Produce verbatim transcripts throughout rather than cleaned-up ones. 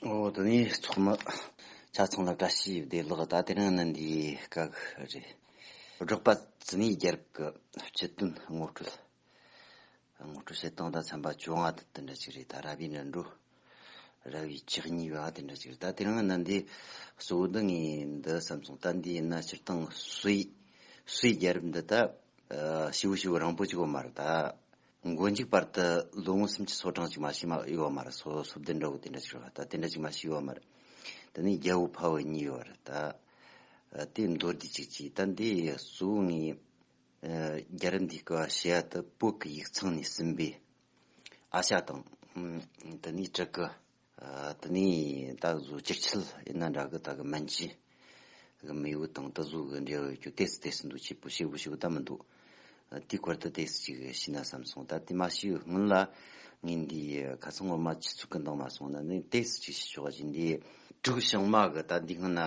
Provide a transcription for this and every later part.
ཨོ་དེ་ནས་ཚོགས་མི་ཆ་ཚང་ལ་བཀྲ་ཤིས་བདེ་ལེགས། ད་དེ་རིང་ནི་འདིའི་སྐབས་རེད། འབྲོག་པ་ཙི་ནའི་རྒྱལ་རབས་ཀྱི་སྤྱི་དོན་ངོ་སྤྲོད། ངོ་སྤྲོད་བྱེད་སྟངས་ད་ཚན་པ་བཅོ་ལྔ་དེ་འདྲ་ཅིག་རེད། ད་ར་བའི་འགྲན་བསྡུར། ར་བའི་བཅུ་གཉིས་པ་དེ་འདྲ་ཅིག་རེད། ད་དེ་རིང་ནི་འདི་གཙོ་བོ་འདི་ངས་འདི་བསམ་སོང་། ད་འདི་ཡིན་ན་སྤྱིར་བཏང་སུའི་སུའི་རྒྱལ་རབས་འདི་ད་ཞེ་པོ་ཞེ་པོ་རིང་པོ་ཅིག་ཡོད་མ་རེད། ད་མགོ་མཇུག་བར་དུ་ལོ་ངོ་སུམ་ཅུ་སོ་གྲངས་ཅིག་མ་ཞིག་མ་ཡོད་མ་རེད། སོ་སོ་བདུན་འདྲ་བོ་དེ་འདྲ་ཅིག་རེད། ད་དེ་འདྲ་ཅིག་མ་ཞིག་ཡོད་མ་རེད། དེ་ནས་རྒྱལ་པོ་ཕ་བུ་གཉིས་ཡོད་རེད། ད་དེ་མདོར་བསྡུས་ཅིག་ཅིག་ད་འདི་གཙོ་བོ་ངས་རྒྱལ་རབས་འདིའི་སྐབས་བཤད་ཡ་དེ་བོད་ཀྱི་ཡིག་ཚང་ནས་ཟིན་པའི་ཨ་ཤ་དང་། དེ་ནས་ཊཱི་ཀི། དེ་ནས་ད་གཟོད་ཅིར་ཆིལ་ཡིན་ན་འདྲ་གི། ད་གི་མན་ཇུ་གི་མེས་པོ་དང་དེ་ཚོ་གི་འབྲེལ་བ་ཡོད་རྒྱུ་ཏོག་ཙམ་ཏོག་ཙམ་འདུག་ཆེ་པོ་ཞེ་པོ་ཞེ་པོ་ད་མི་འདུག་དེའི་སྐོར་དུ་ཏོག་ཙམ་ཅིག་ཤེས་ན་བསམ་སོང་། ད་དེ་མ་ཤེས་སྔོན་ལ་ངས་འདི་ཁ་སང་ངོ་མ་ཆུ་ཚོད་ཀྱི་འདང་མ་སོང་ན་ནི་ཏོག་ཙམ་ཅིག་ཞུ་ཆོག་ག་ཅིག་འདི་ཀྲིག་ཞང་མ་གི། ད་འདི་སྔོན་ན་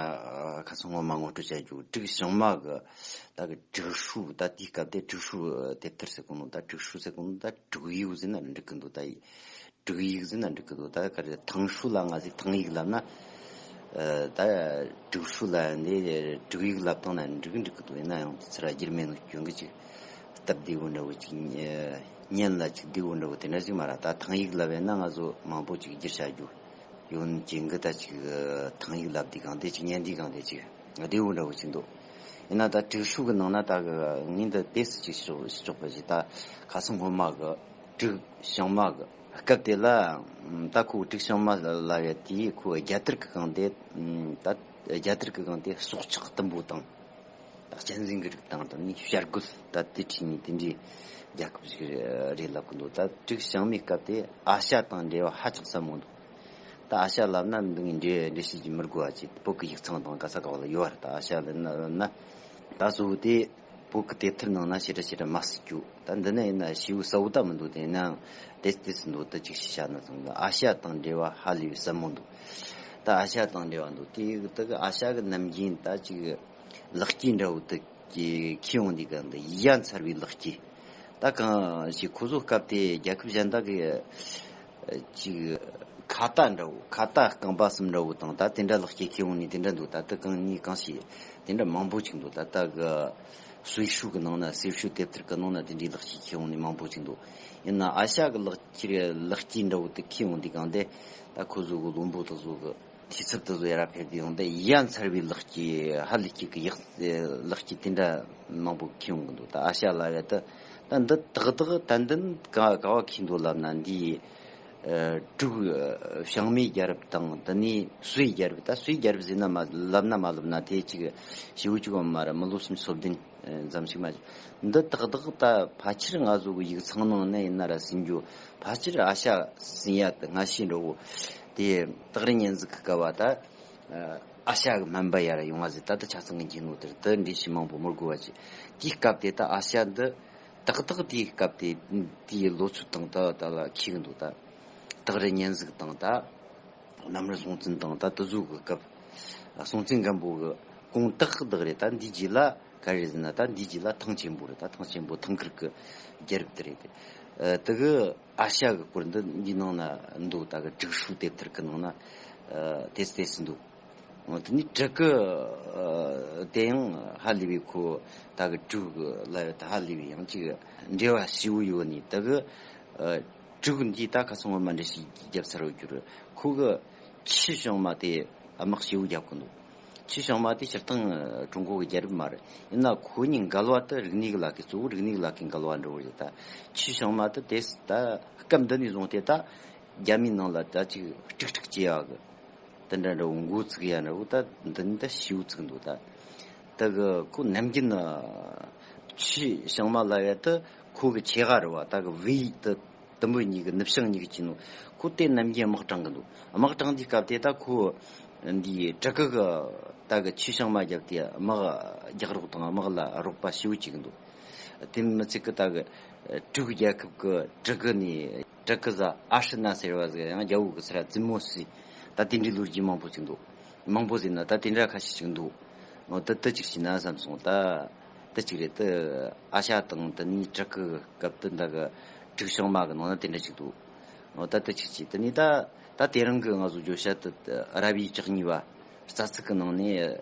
ཁ་སང་ངོ་མ་ངོ་སྤྲོད་བྱ་རྒྱུ་ཀྲིག་ཞང་མ་གི་ད་གི་ཀྲིག་ཧྲུའུ། ད་དེའི་སྐབས་དེ་ཀྲིག་ཧྲུའུ་དེབ་ཐེར་ཟེར་གོ་ནོ། ད་ཀྲིག་ཧྲུའུ་ཟེར་གོ་ནོ། ད་ཀྲིག་ཡིག་ཟེར་ན་འགྲིག་གི་འདུག་ད་ཡིག་ཀྲིག་ཡིག་ཟེར་ན་འགྲིག་གི་འདུག་ད་ག་རེ་ཐང་ཧྲུའུ་ལ་ང་ཚོས་ཐང་ཡིག་ལབ་ན། ད་ཀྲིག་ཧྲུའུ་ལ་འདི་ཀྲིག་ཡིག་ལབ་བཏང་ན་འགྲིག་འགྲིག་གི་འདུག་ཡིན་ན་ཡང་དེ་ཚོར་བསྒྱུར་མེད་ནོ་སྐྱོན་གི་ཅིག་སྟབས་བདེ་བོ་འདྲ་བོ་ཅིག་སྙན་ལ་ཅིག་བདེ་བོ་འདྲ་བོ་དེ་འདྲ་ཅིག་མ་རེད། ད་ཐང་ཡིག་ལབ་ཡིན་ན་ང་ཚོ་མང་པོ་ཅིག་བསྒྱུར་བྱ་རྒྱུ་ཡོན་ཅན་གི། ད་ཅིག་ཐང་ཡིག་ལབ་དུས་གང་དེ་ཅིག་སྙན་དུས་གང་དེ་ཅིག་བདེ་བོ་འདྲ་བོ་ཅིག་འདུག་ཡིན་ན་ད་ཀྲིག་ཧྲུའུ་གི་ནང་ན་ད་གི་ངས་འདི་ཏོག་ཙམ་ཅིག་ཞུ་ཞུ་ཆོག་པ་ཞིག་ད་ཁ་སང་སྔོན་མ་གི་ཀྲིག་ཞང་མ་གི་སྐབས་དེ་ལ། ད་ཁོ་ཀྲིག་ཞང་མ་ལ་ཡ་དེ་ཁོ་རྒྱལ་དར་གི་སྒང་དེ། ད་རྒྱལ་དར་གི་སྒང་དེ་སྲོག་ཆགས་དུམ་བུ་དང་། ད་གཅན་གཟན་གི་རིགས་དང་། ད་ནི་བྱ་རྒོད། ད་དེ་ཁྲིད་ནས་དེ་འདྲའི་རྒྱལ་ཁབ་ཞིག་རེད་ལབ་གི་འདུག་ད་ཀྲིག་ཞང་མའི་སྐབས་དེ་ཨ་ཤ་དང་འབྲེལ་བ་ཧ་ཅང་ཟབ་མོ་འདུག་ད་ཨ་ཤ་ལབ་ན་འདི་ངས་འགྲེལ་འགྲེལ་བཤད་ཀྱི་མི་དགོས་པ་ཅིག་བོད་ཀྱི་ཡིག་ཚང་དང་ག་ས་ག་བ་ལ་ཡོད་པ་རེད། ད་ཨ་ཤ་ལབ་ན་ལབ་ན་ད་གཙོ་བོ་དེ་བོད་ཀྱི་དེབ་ཐེར་ནང་ན་ཞེ་དྲག་ཞེ་དྲག་མ་སྲིད་རྒྱུ། ད་འདི་ནི་ཡིན་ན་ཞེ་པོ་གསལ་བོ་ད་མི་འདུག་དེ་ཡིན་ནའང་ཏོག་ཙམ་ཏོག་ཙམ་འདུག་ད་ཅིག་ཤེས་བྱ་ན་ཚང་གི་ཨ་ཤ་དང་འབྲེལ་བ་ཧ་ལས་པའི་ཟབ་མོ་འདུག་ད་ཨ་ཤ་དང་འབྲེལ་བ་འདུག་དེ་ད་གི་ཨ་ཤ་གི་ནམ་རྒྱུན་ད་ཅིག་ལེགས་སྐྱེས་འདྲ་བོ་དེ་གི་ཁྱེར་ཡོང་དུས་གང་དུ་ཡ་མཚར་བའི་ལེགས་སྐྱེས། ད་གང་ཞིག་ཁོ་ཚོ་སྐབས་དེ་རྒྱལ་ཁབ་གཞན་དག་གི་ཅིག་ཁྭ་ཏ་འདྲ་བོ། ཁྭ་ཏ་རྐང་པ་གསུམ་འདྲ་བོ་དང་ད་དེ་འདྲ་ལེགས་སྐྱེས་ཁྱེར་ཡོང་ནས་དེ་འདྲ་འདུག་ད་ད་གང་ནས་གང་ཞིག་དེ་འདྲ་མང་པོ་ཅིག་འདུག་ད་ད་གི་གསོལ་ཧྲུའུ་གི་ནང་ན། གསོལ་ཧྲུའུ་དེབ་ཐེར་གི་ནང་ན་དེ་འདྲའི་ལེགས་སྐྱེས་ཁྱེར་ཡོང་ནས་མང་པོ་ཅིག་འདུག་ཡིན་ན་ཨ་ཤ་གི་ལེགས་སྐྱེས་ལེགས་སྐྱེས་འདྲ་བོ་དེ་ཁྱེར་ཡོང་དུས་གང་དེ་ད་ཁོ་ཚོ་གི་བློན་པོ་དེ་ཚོ་གི་འཐུས་ཚབ་དེ་ཚོ་ཡར་ཕེབས་དུས་ཡོང་དེ་ཡ་མཚར་བའི་ལེགས་སྐྱེས། ཧ་ལས་སྐྱེས་ཀྱི་ཡག་ལེགས་སྐྱེས་དེ་འདྲ་མང་པོ་ཁྱེར་ཡོང་གི་འདུག་ད་ཨ་ཤ་ལབ་ཡ་ད་ད་འདི་ཏག་ཏག་ད་འདི་ག་ག་བ་ཁྱེར་འདུག་ལབ་ན་འདི་ཀྲུག་ཞང་མའི་རྒྱལ་རབས་དང་དེ་ནས་སུའི་རྒྱལ་རབས། ད་སུའི་རྒྱལ་རབས་ཟེར་ན་མ་ལབ་ན་མ་ལབ་ན་དེ་ཅིག་ཞེ་པོ་ཅིག་ཡོད་མ་རེད། མི་ལོ་སུམ་ཅུ་སོ་བདུན་ཙམ་ཞིག་མ་རེད། འདི་ཏག་ཏག་ད་ཕལ་ཆེར་ང་ཚོ་གི་ཡིག་ཚང་ནང་ནས་ཡིན་ན་ར་ཟིན་རྒྱུ་ཕལ་ཆེར་ཨ་ཤ་ཟིན་ཡ་དེ་སྔ་ཤོས་འདྲ་བོ་དེ་སྟག་རི་གཉན་གཟིགས་ཀྱི་སྐབས་བ་ད་ཨ་ཤ་གི་སྨན་པ་ཡར་ཡོང་བ་ཟེར། ད་ལྟ་ཆ་ཚང་གི་འགྱིང་ནོ་དེར་དེ་འགྲེལ་བཤད་མང་པོ་མི་དགོས་པ་བྱས། དེའི་སྐབས་དེ་ད་ཨ་ཤ་འདི་ཏག་ཏག་དེའི་སྐབས་དེ་དེའི་ལོ་ཚོད་དང་ད་ད་ལ་འཁེལ་གི་འདུག་ད་སྟག་རི་གཉན་གཟིགས་དང་ད་གནམ་རི་སྲོང་བཙན་དང་ད་དེ་ཚོ་གི་སྐབས། སྲོང་བཙན་སྒམ་པོ་གི་གོང་ཏག་ཏག་རེད། ད་འདི་རྗེས་ལ་ག་རེ་ཟེར་ན་ད་འདི་རྗེས་ལ་ཐང་ཆེན་པོ་རེད། ད་ཐང་ཆེན་པོ་ཐང་ཁུར་གི་རྒྱལ་རབས་དེ་རེད། དེ་དེ་གི་ཨ་ཤ་གི་སྐོར་འདི་འདི་ནང་ན་འདུག་ད་གི་ཀྲིག་ཧྲུའུ་དེབ་ཐེར་གི་ནང་ན་ཏོག་ཙམ་ཏོག་ཙམ་འདུག་དེ་ནས་ཀྲི་ཀི་དེ་ཡང་ཧ་ལས་པའི་ཁོ་ད་གི་ཀྲུག་ལ་ད་ཧ་ལས་པའི་ཡང་ཅིག་འབྲེལ་བ་ཞེ་པོ་ཡོད་ནི། ད་གི་ཀྲུག་འདི་ད་ཁ་སང་བ་མ་འདྲ་ཞིག་རྒྱབ་ཚར་བ་གྱུར། ཁོ་གི་ཆུ་བྱང་མ་དེ་དམག་ཞེ་པོ་རྒྱབ་གི་འདུག་ཆུ་བྱང་མ་དེ་སྤྱིར་བཏང་ཀྲུང་གོ་གི་རྒྱལ་རབས་མ་རེད། ཡིན་ན་ཁོ་གཉིས་འགལ་བ་དེ་རིག་གནས་ཀྱི་ལག་གི་གཙོ་བོ་རིག་གནས་ཀྱི་ལག་གི་འགལ་བ་འདྲ་བོ་རེད། ད་ཆུ་བྱང་མ་དེ་དེ་ད་སྐབས་འདི་ནས་བཟུང་སྟེ་ད་རྒྱ་མིའི་ནང་ལ་ད་ཅིག་དཀྲུག་དཀྲུག་བྱེད་ཡག་གི་དེ་འདྲ་འདྲ་བོ་འགོ་ཚུགས་ཡ་འདྲ་བོ་ད་འདི་ནི་ད་ཞེ་པོ་ཚུགས་འདུག་ད་ད་གི་ཁོ་ནམ་རྒྱུན་ཆུ་བྱང་མ་ལབ་ཡ་ད་ཁོ་གི་ཆེ་ག་རེད་བ། ད་གི་བི་ད་དུམ་བུ་གཉིས་ཀྱི་ནུབ་བྱང་གཉིས་ཀྱི་ཅི་ནོ། ཁོ་དེ་ནམ་རྒྱུན་དམག་དྲངས་གི་འདུག་དམག་དྲངས་དུས་སྐབས་དེ་ད་ཁོ་འདི་ཀྲི་ཀི་གི་ད་གི་ཆུ་བྱང་མ་བརྒྱབ་སྟེ་དམག་རྒྱག་རོགས་དང་དམག་ལ་རོགས་པ་ཞེ་པོ་བྱེད་གི་འདུག་དེ་མི་ཚད་གི་ད་གི་ཀྲུག་རྒྱལ་ཁབ་གི་ཀྲི་ཀི་ནས་ཀྲི་ཀི་ཟ་ཨ་ཧྲི་ན་ཟེར་བ་ཟིག་ཡང་རྒྱ་བོད་གི་སི་ར་ཙི་མོ་སི། ད་དེ་འདྲའི་ལོ་རྒྱུས་མང་པོ་ཅིག་འདུག་མང་པོ་ཟེར་ན་ད་དེ་འདྲ་ཁ་ཤས་ཅིག་འདུག་འོ་ད་ད་ཅིག་བྱས་ན་བསམ་སོང་། ད་ད་ཅིག་རེད། ད་ཨ་ཤ་དང་ད་ནི་ཀྲི་ཀི་སྐབས་དེ་འདྲ་གི་ཀྲུག་ཞང་མ་གི་ནང་ན་དེ་འདྲ་ཅིག་འདུག་འོ་ད་ད་ཅིག་བྱས། ད་ནི་ད་ ད་དེ་རིང་གི་ང་ཚོ་བརྗོད་བྱ་དེ་རབ་དབྱེ་བཅུ་གཉིས་པ་རྩ་ཚིག་གི་ནང་ནས་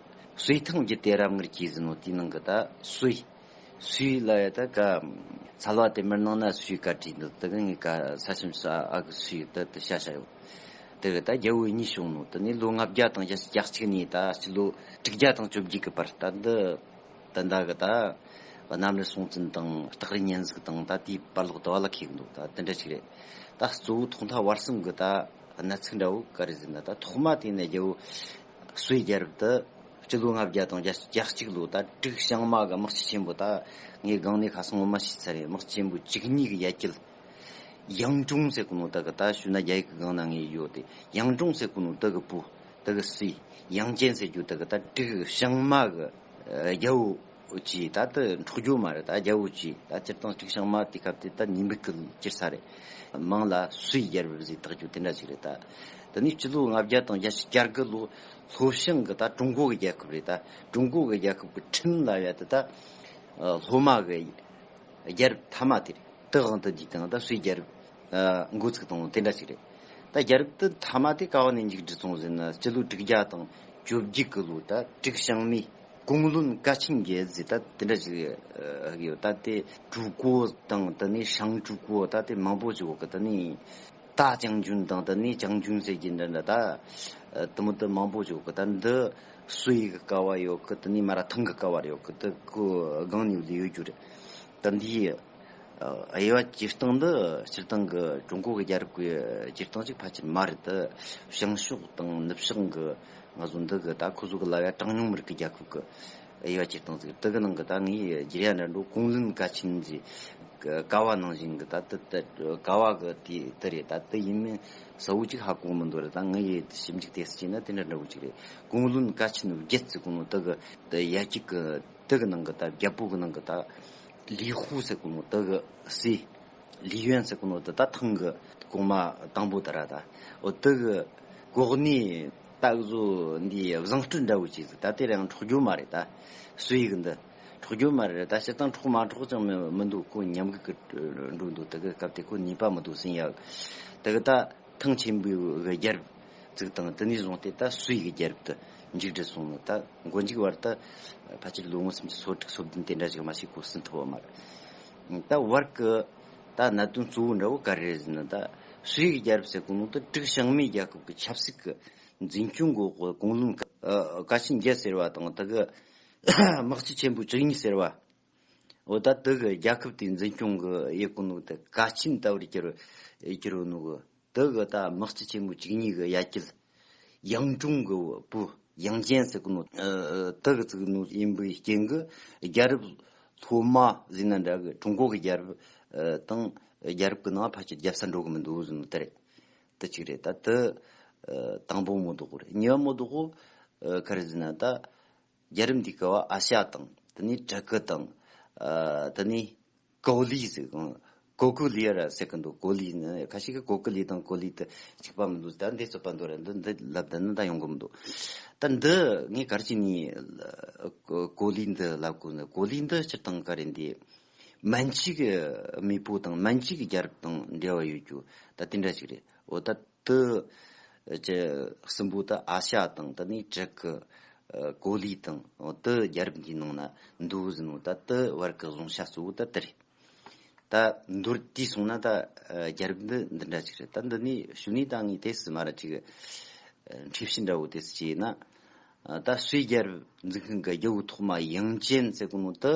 གསོས་ཐང་བརྒྱུད་དེ་རབ་དངུལ་གྱིས་ཟེར་ནོ། དེའི་ནང་གི་ད་གསོས། གསོས་ལབ་ཡ་ད་ག་ཚལ་བ་དེ་མར་ནང་ན་གསོས་བཀའ་བྲིས་འདུག། དེ་གི་ངས་ག་ས་ཆེན་ས་ཨ་གི་གསོས་དེ་དེ་བྱ་བྱ་ཡོད། དེ་གི་ད་རྒྱལ་པོ་གཉིས་བྱུང་ནོ། དེ་ནས་ལོ་ལྔ་བརྒྱ་དང་བརྒྱད་ཅུ་གྱ་གཅིག་ནས་ད་སྤྱི་ལོ་དྲུག་བརྒྱ་དང་བཅོ་བརྒྱད་གི་བར་ད་འདི། ད་ལྟ་གི་ད་གནམ་རི་སྲོང་བཙན་དང་སྟག་རི་གཉན་གཟིགས་དང་ད་དེའི་བར་ལོག་དུ་བ་ལ་ཁེལ་འདུག། ད་དེ་འདྲ་ཞིག་རེད། ད་གཙོ་བོ་ཐོག་མཐའ་བར་གསུམ་གི་ད་གནད་ཚིག་འདྲ་བོ་ག་རེ་ཟེར་ན། ད་ཐོག་མ་དེ་ནས་རྒྱལ་པོ་གསོས་རྒྱལ་རབས་དེ་སྤྱི་ལོ་ལྔ་བརྒྱ་དང་བརྒྱད་ཅུ་གྱ་གཅིག་ལོ་ད་དྲུག་བྱང་མ་གི་དམག་སྤྱི་ཆེན་པོ། ད་ངས་སྒང་ནས་ཁ་སང་ངོ་མ་ཤེས་ཚར་རེད། དམག་སྤྱི་ཆེན་པོ་བཅུ་གཉིས་གི་ཡ་གྱལ། ཡང་ཀྲུང་ཟེར་གོ་ནོ་ད་གི་ད་ཞུ་ན་རྒྱ་ཡིག་གི་སྒང་ན་ངས་ཡོད་དེ། ཡང་ཀྲུང་ཟེར་གོ་ནོ་ད་གི་བུ་ད་གི་སྲས། ཡང་ཅན་ཟེར་རྒྱུ་ད་གི་ད་དྲུག་བྱང་མ་གི་རྒྱལ་པོ་ཅིག་ད་ད་འཕྲོག་རྒྱུ་མ་རེད། ད་རྒྱལ་པོ་ཅིག་ད་སྤྱིར་བཏང་དྲུག་བྱང་མ་དེ་སྐབས་དེ་ད་ཉི་མིག་གི་གྱེར་ས་རེད། མིང་ལ་གསོས་རྒྱལ་རབས་ཟེར་བཏགས་རྒྱུ་དེ་འདྲ་ཞིག་རེད། ད་དེ་ནས་སྤྱི་ལོ་ལྔ་བརྒྱ་དང་བརྒྱད་ཅུ་གྱ་དགུ་ལོ་ལྷོ་བྱང་གི་ད་ཀྲུང་གོ་གི་རྒྱལ་ཁབ་རེད། ད་ཀྲུང་གོ་གི་རྒྱལ་ཁབ་གི་ཁྲིམས་ལ་ཡ་དེ་ད་སློབ་མ་གི་རྒྱལ་རབས་མཐའ་མ་དེ་རེད། དེ་དབང་དུ་བསྡུས་དང་ད་གསོས་རྒྱལ་རབས་འགོ་ཚུགས་དང་དེ་འདྲ་ཞིག་རེད། ད་རྒྱལ་རབས་དེ་མཐའ་མ་དེ་ག་བ་ནས་མཇུག་བསྒྲིལ་སོང་ཟེར་ན། སྤྱི་ལོ་དྲུག་བརྒྱ་དང་བཅོ་བརྒྱད་གི་ལོ་ད་དྲུག་བྱང་མའི་ཀུང་ལུན་ཀ་ཆིན་རྒྱལ་ཟེར་ད་དེ་འདྲ་ཞིག་ཡོད། ད་དེ་ཀྲུའུ་ཀོ་དང་ད་ནི་ཧྲང་ཀྲུའུ་ཀོ་ད་དེ་མང་པོ་ཞིག་ཡོད་གི། ད་ནི་ཏ་ཅང་ཇུན་དང་ད་ནི་ཅང་ཇུན་ཟེར་གྱི་འདྲ་འདྲ་ད་དེ་མོ་ད་མང་པོ་ཞིག་ཡོད་གི། ད་འདི་སུའི་གི་ཀ་བ་ཡོད་གི། ད་ནི་མ་ར་ཐང་གི་ཀ་བ་ཡོད་གི། ད་ཀོ་སྒང་ནས་ལས་ཡོད་རྒྱུ་རེད། ད་འདི་དབྱེ་བ་བཅུ་སྟོང་འདི་སྤྱིར་བཏང་གི་ཀྲུང་གོ་གི་རྒྱལ་རབས་ཀྱི་བཅུ་སྟོང་ཅིག་ཕལ་ཆེར་མ་རེད། ད་བྱང་ཕྱོགས་དང་ནུབ་ཕྱོགས་གི་ང་ཚོ་འདི་གི་ད་ཁོ་ཚོ་གི་ལབ་ཡ་གྲངས་ཉུང་མི་རིགས་ཀྱི་རྒྱལ་ཁབ་ཀྱི་དབྱེ་བ་བཅུ་སྟོང་ཟིག། དེ་གི་ནང་གི་ད་ངས་བསྒྱུར་ཡ་འདྲ་འགྲོ། ཀུང་ལུན་ཀ་ཆིན་ཟེར་ཀ་བ་ནང་བཞིན་གི་ད་དེ་དེ་ཀ་བ་གི་དེ་དེ་རེད། ད་དེ་ཡིན་མིན་གསལ་བོ་ཅིག་ཧ་གོ་མི་འདུག་རེད། ད་ངས་ཞིབ་འཇུག་དེ་སུ་བྱས་ན་དེ་འདྲ་འདྲ་བོ་ཅིག་རེད། ཀུང་ལུན་ཀ་ཆིན་བརྒྱད་ཟེར་གོ་ནོ་དེ་གི་དེ་ཡ་གཅིག་གི་དེ་གི་ནང་གི་ད་རྒྱལ་པོ་གི་ནང་གི་ད་ལི་ཧུ་ཟེར་གོ་ནོ་དེ་གི་སྲས། ལི་ཡོན་ཟེར་གོ་ནོ་དེ་ད་ཐང་གི་གོང་མ་དང་པོ་དེ་ར། ད་འོ་དེ་གི་གོ་གནས་ད་གཟོད་འདི་བཟང་སྤྲུལ་འདྲ་བོ་ཅིག་ཟིག། ད་དེ་རང་འཕྲོག་རྒྱུ་མ་རེད། ད་སུའི་གི་འདི་འཕྲོག་རྒྱུ་མ་རེད། ད་སྤྱིར་བཏང་འཕྲོག་མ་འཕྲོག་ཅང་མི་མི་འདུག། ཁོ་ཉམས་རྒུད་གི་འགྲོ་འདུག། དེ་གི་སྐབས་དེ་ཁོ་ནུས་པ་མི་འདུག་ཟིན་ཡ། དེ་གི་ད་ཐང་ཆེན་པོའི་གི་རྒྱལ་རབས་བཙུགས་དང་། དེ་ནས་བཟུང་སྟེ་ད་སུའི་གི་རྒྱལ་རབས་དེ་མཇུག་བསྒྲིལ་སོང་ནི། ད་མགོ་མཇུག་བར་དུ་ཕལ་ཆེར་ལོ་ངོ་སུམ་ཅུ་སོ་དྲུག་སོ་བདུན་དེ་འདྲ་ཞིག་མ་ཞིག་གོ་ཟིན་ཐུབ་པ་མ་རེད། ད་བར་གི་ད་གནད་དོན་གཙོ་བོ་འདྲ་བོ་ག་རེ་རེད་ཟེར་ན། ད་སུའི་གི་རྒྱལ་རབས་ཟེར་གོ་ནོ་དེ་དྲུག་བྱང་མའི་རྒྱལ་ཁབ་ཀྱི་ཆབ་སྲིད་ཀྱི་འཛིན་སྐྱོང་གི་འོག་གི་ཀུང་ལུན་ཀ་ཆིན་རྒྱལ་ཟེར་བ་དང་། དེ་གི་དམག་སྤྱི་ཆེན་པོ་བཅུ་གཉིས་ཟེར་བ། འོ་ད་དེ་གི་རྒྱལ་ཁབ་དེའི་འཛིན་སྐྱོང་གི་ཡེ་གོ་ནོ་དེ་ཀ་ཆིན་ལྟ་བུར་གྱུར་གྱུར་ཡོད་ནོ་གི། དེ་གི་ད་དམག་སྤྱི་ཆེན་པོ་བཅུ་གཉིས་གི་ཡ་གྱལ། ཡང་ཀྲུང་གི་བུ་ཡང་ཅན་ཟེར་གོ་ནོ་ཨ་དེ་གི་བཙུགས་ནོ་ཡིན་པའི་རྐྱེན་གི་རྒྱལ་རབས་སློབ་མ་ཟེར་ན་འདྲ་གི། ཀྲུང་གོ་གི་རྒྱལ་རབས་ཨ་དང་རྒྱལ་རབས་གི་ནང་ཕལ་ཆེར་རྒྱབ་ས་འགྲོ་གི་མི་འདུག་ཟེར་ནོ་དེ་རེད། དེ་གཅིག་རེད། ད་དེ་ཨ་དང་པོ་མོ་དོག་རེད། གཉིས་པ་མོ་དོག་ཨ་ག་རེ་ཟེར་ན། ད་རྒྱལ་རབས་འདི་ག་བ་ཨ་ཤ་དང་། དེ་ནས་ཏྲ་ཀི་དང་། ཨ་དེ་ནས་ཀོ་ལི་ཟེར་གང་། ཀོ་ཀུ་ལི་ཡ་ར་ཟེར་གི་འདུག། ཀོ་ལི་ནི་ཁ་ཤས་ཀྱིས་ཀོ་ཀུ་ལི་དང་ཀོ་ལི་དེ་གཅིག་པ་མི་འདུག། ད་འདི་རྩོད་པ་འདུག་ར། འདི་འདི་ལབ་བསྡད་ན་ད་ཡོང་གི་མི་འདུག། ད་འདི་ངས་ག་རེ་བྱས་ནས་ཀོ་ལི་འདི་ལབ་དགོས་ན། ཀོ་ལི་འདི་སྤྱིར་བཏང་ག་རེ་འདི་མན་ཇུ་གི་མེས་པོ་དང་མན་ཇུ་གི་རྒྱལ་རབས་དང་འབྲེལ་བ་ཡོད་རྒྱུ་ད་དེ་འདྲ་ཞིག་རེད། འོ་ད་དེ་གི་གསུམ་པོ་ད་ཨ་ཤ་དང་། དེ་ནས་ཏྲ་ཀི་ཨ་ཀོ་ལི་དང་། འོ་དེ་རྒྱལ་རབས་འདིའི་ནང་ན་འདུག་ཟེར་ནོ། ད་དེ་བར་གི་བཟང་ཤ་གཙོ་བོ་ད་དེ་རེད། ད་མདོར་བསྡུས་སོང་ན་ད་ཨ་རྒྱལ་རབས་འདི་འདི་འདྲ་ཞིག་རེད། ད་འདི་ནས་ཞུ་ནས་ད་ངས་དེ་སུ་མ་ར་ཅིག་ཨ་འཁྲིད་བྱེད་འདྲ་བོ་དེ་སུ་བྱས་ན། ཨ་ད་སུའི་རྒྱལ་རབས་འཛིན་མཁན་གི་རྒྱལ་པོ་ཐོག་མ་ཡང་ཅན་ཟེར་གོ་ནོ་དེ།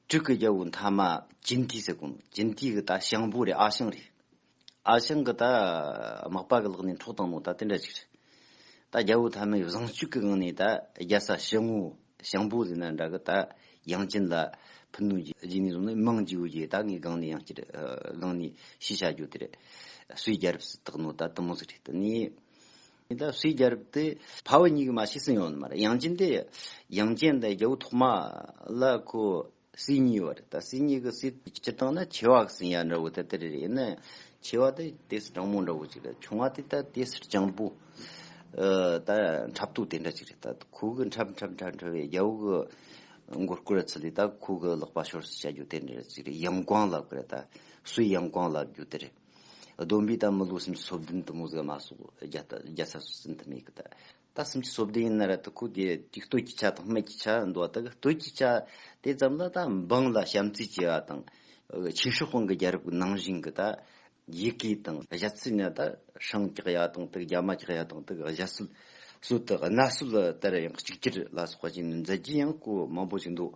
དྲུག་གི་རྒྱལ་པོ་མཐའ་མ་ཅིན་ཏི་ཟེར་གོ་ནོ། ཅིན་ཏི་གི་ད་ཞང་པོ་རེད། ཨ་ཞང་རེད། ཨ་ཞང་གི་ད་དམག་པ་གི་ལག་ནས་འཕྲོག་བཏང་ནོ་ད་དེ་འདྲ་ཞིག་རེད། ད་རྒྱལ་པོ་ཐ་མའི་བཟང་སྤྱོད་ཀྱི་ངང་ནས་ད་རྒྱལ་ས་ཞི་ངོ་ཞང་པོ་ཟེར་ན་འདྲ་གི། ད་ཡང་ཅིན་ལ་ཕུལ་ནོ་རྗེས་ནས་བཟུང་ནས་མང་རྒྱས་པོ་རྗེས་ད་ངས་སྒང་ནས་ཡང་བསྐྱར་ཨ་སྒང་ནས་ཤེས་བྱ་རྒྱུ་དེ་རེད། སུའི་རྒྱལ་རབས་སུ་བཏགས་ནོ་ད་དེ་མོ་ཟིག་རེད། དེ་ནས་ད་སུའི་རྒྱལ་རབས་དེ་ཕ་བུ་གཉིས་ཀྱིས་མ་ཤེས་ཟིན་ཡོད་ནི་མ་རེད། ཡང་ཅིན་དེ་ཡང་ཅན་དེ་རྒྱལ་པོ་ཐོག་མ་ལ་ཁོ་སྲས་གཉིས་ཡོད་རེད། ད་སྲས་གཉིས་ཀྱི་སྲས་སྤྱིར་བཏང་ན་ཆེ་བ་གི་སྲས་ཡ་འདྲ་བོ་དེ་དེ་རེད། ཡིན་ན་ཆེ་བ་དེ་དེ་སྲས་དྲང་མོ་འདྲ་བོ་ཅིག་རེད། ཆུང་བ་དེ་ད་དེ་སྲས་སྤྱང་པོ་ཨ་ད་འཁྲབ་ཏོ་དེ་འདྲ་ཅིག་རེད། ད་ཁོ་གི་འཁྲབ་འཁྲབ་འཁྲབ་འཁྲབ་བས་རྒྱལ་པོ་གི་མགོ་སྐོར་ཚུལ་ལས་ད་ཁོ་གི་ལག་པ་ཤོར་སུ་བྱ་རྒྱུ་དེ་འདྲ་ཅིག་རེད། ཡང་ཀོང་ལབ་གི་རེད། ད་སུའི་ཡང་ཀོང་ལབ་རྒྱུ་དེ་རེད། བསྡོམས་པས་ད་མི་ལོ་སུམ་ཅུ་སོ་བདུན་དུ་མོ་ཟིག་མ་གཏོགས་བརྒྱ་རྩ་བརྒྱ་རྩ་སོ་བདུན་དུ་མེད་གི་ད། ད་སུམ་ཅུ་སོ་བདུན་ཡིན་ན་ར་ད་ཁོ་དེ་དེ་སྟོད་ཀྱི་ཆ་དང་སྨད་ཀྱི་ཆ་འདུག་བ། ད་གི་སྟོད་ཀྱི་ཆ་དེ་ཙམ་ལ་ད་འབངས་ལ་བྱམས་བརྩེ་བྱེད་ཡ་དང་། ཆོས་སྲིད་དབང་གི་རྒྱལ་རབས་ཀྱི་ནང་བཞིན་གི་ད་ཡི་གེ་དང་གཞས་ཚིག་ནི་ད་ཧྲང་རྒྱག་ཡ་དང་ད་གི་རྒྱ་མ་རྒྱག་ཡ་དང་ད་གི་གཞས་སྲོལ་སྲོལ་དང་གནའ་སྲོལ་ལྟར་ཡང་གཅིག་གྱུར་ལ་སོགས་པ་ཅིག་ནི་མཛད་རྒྱུ་ཡང་ཁོ་མང་པོ་ཞིག་འདུག་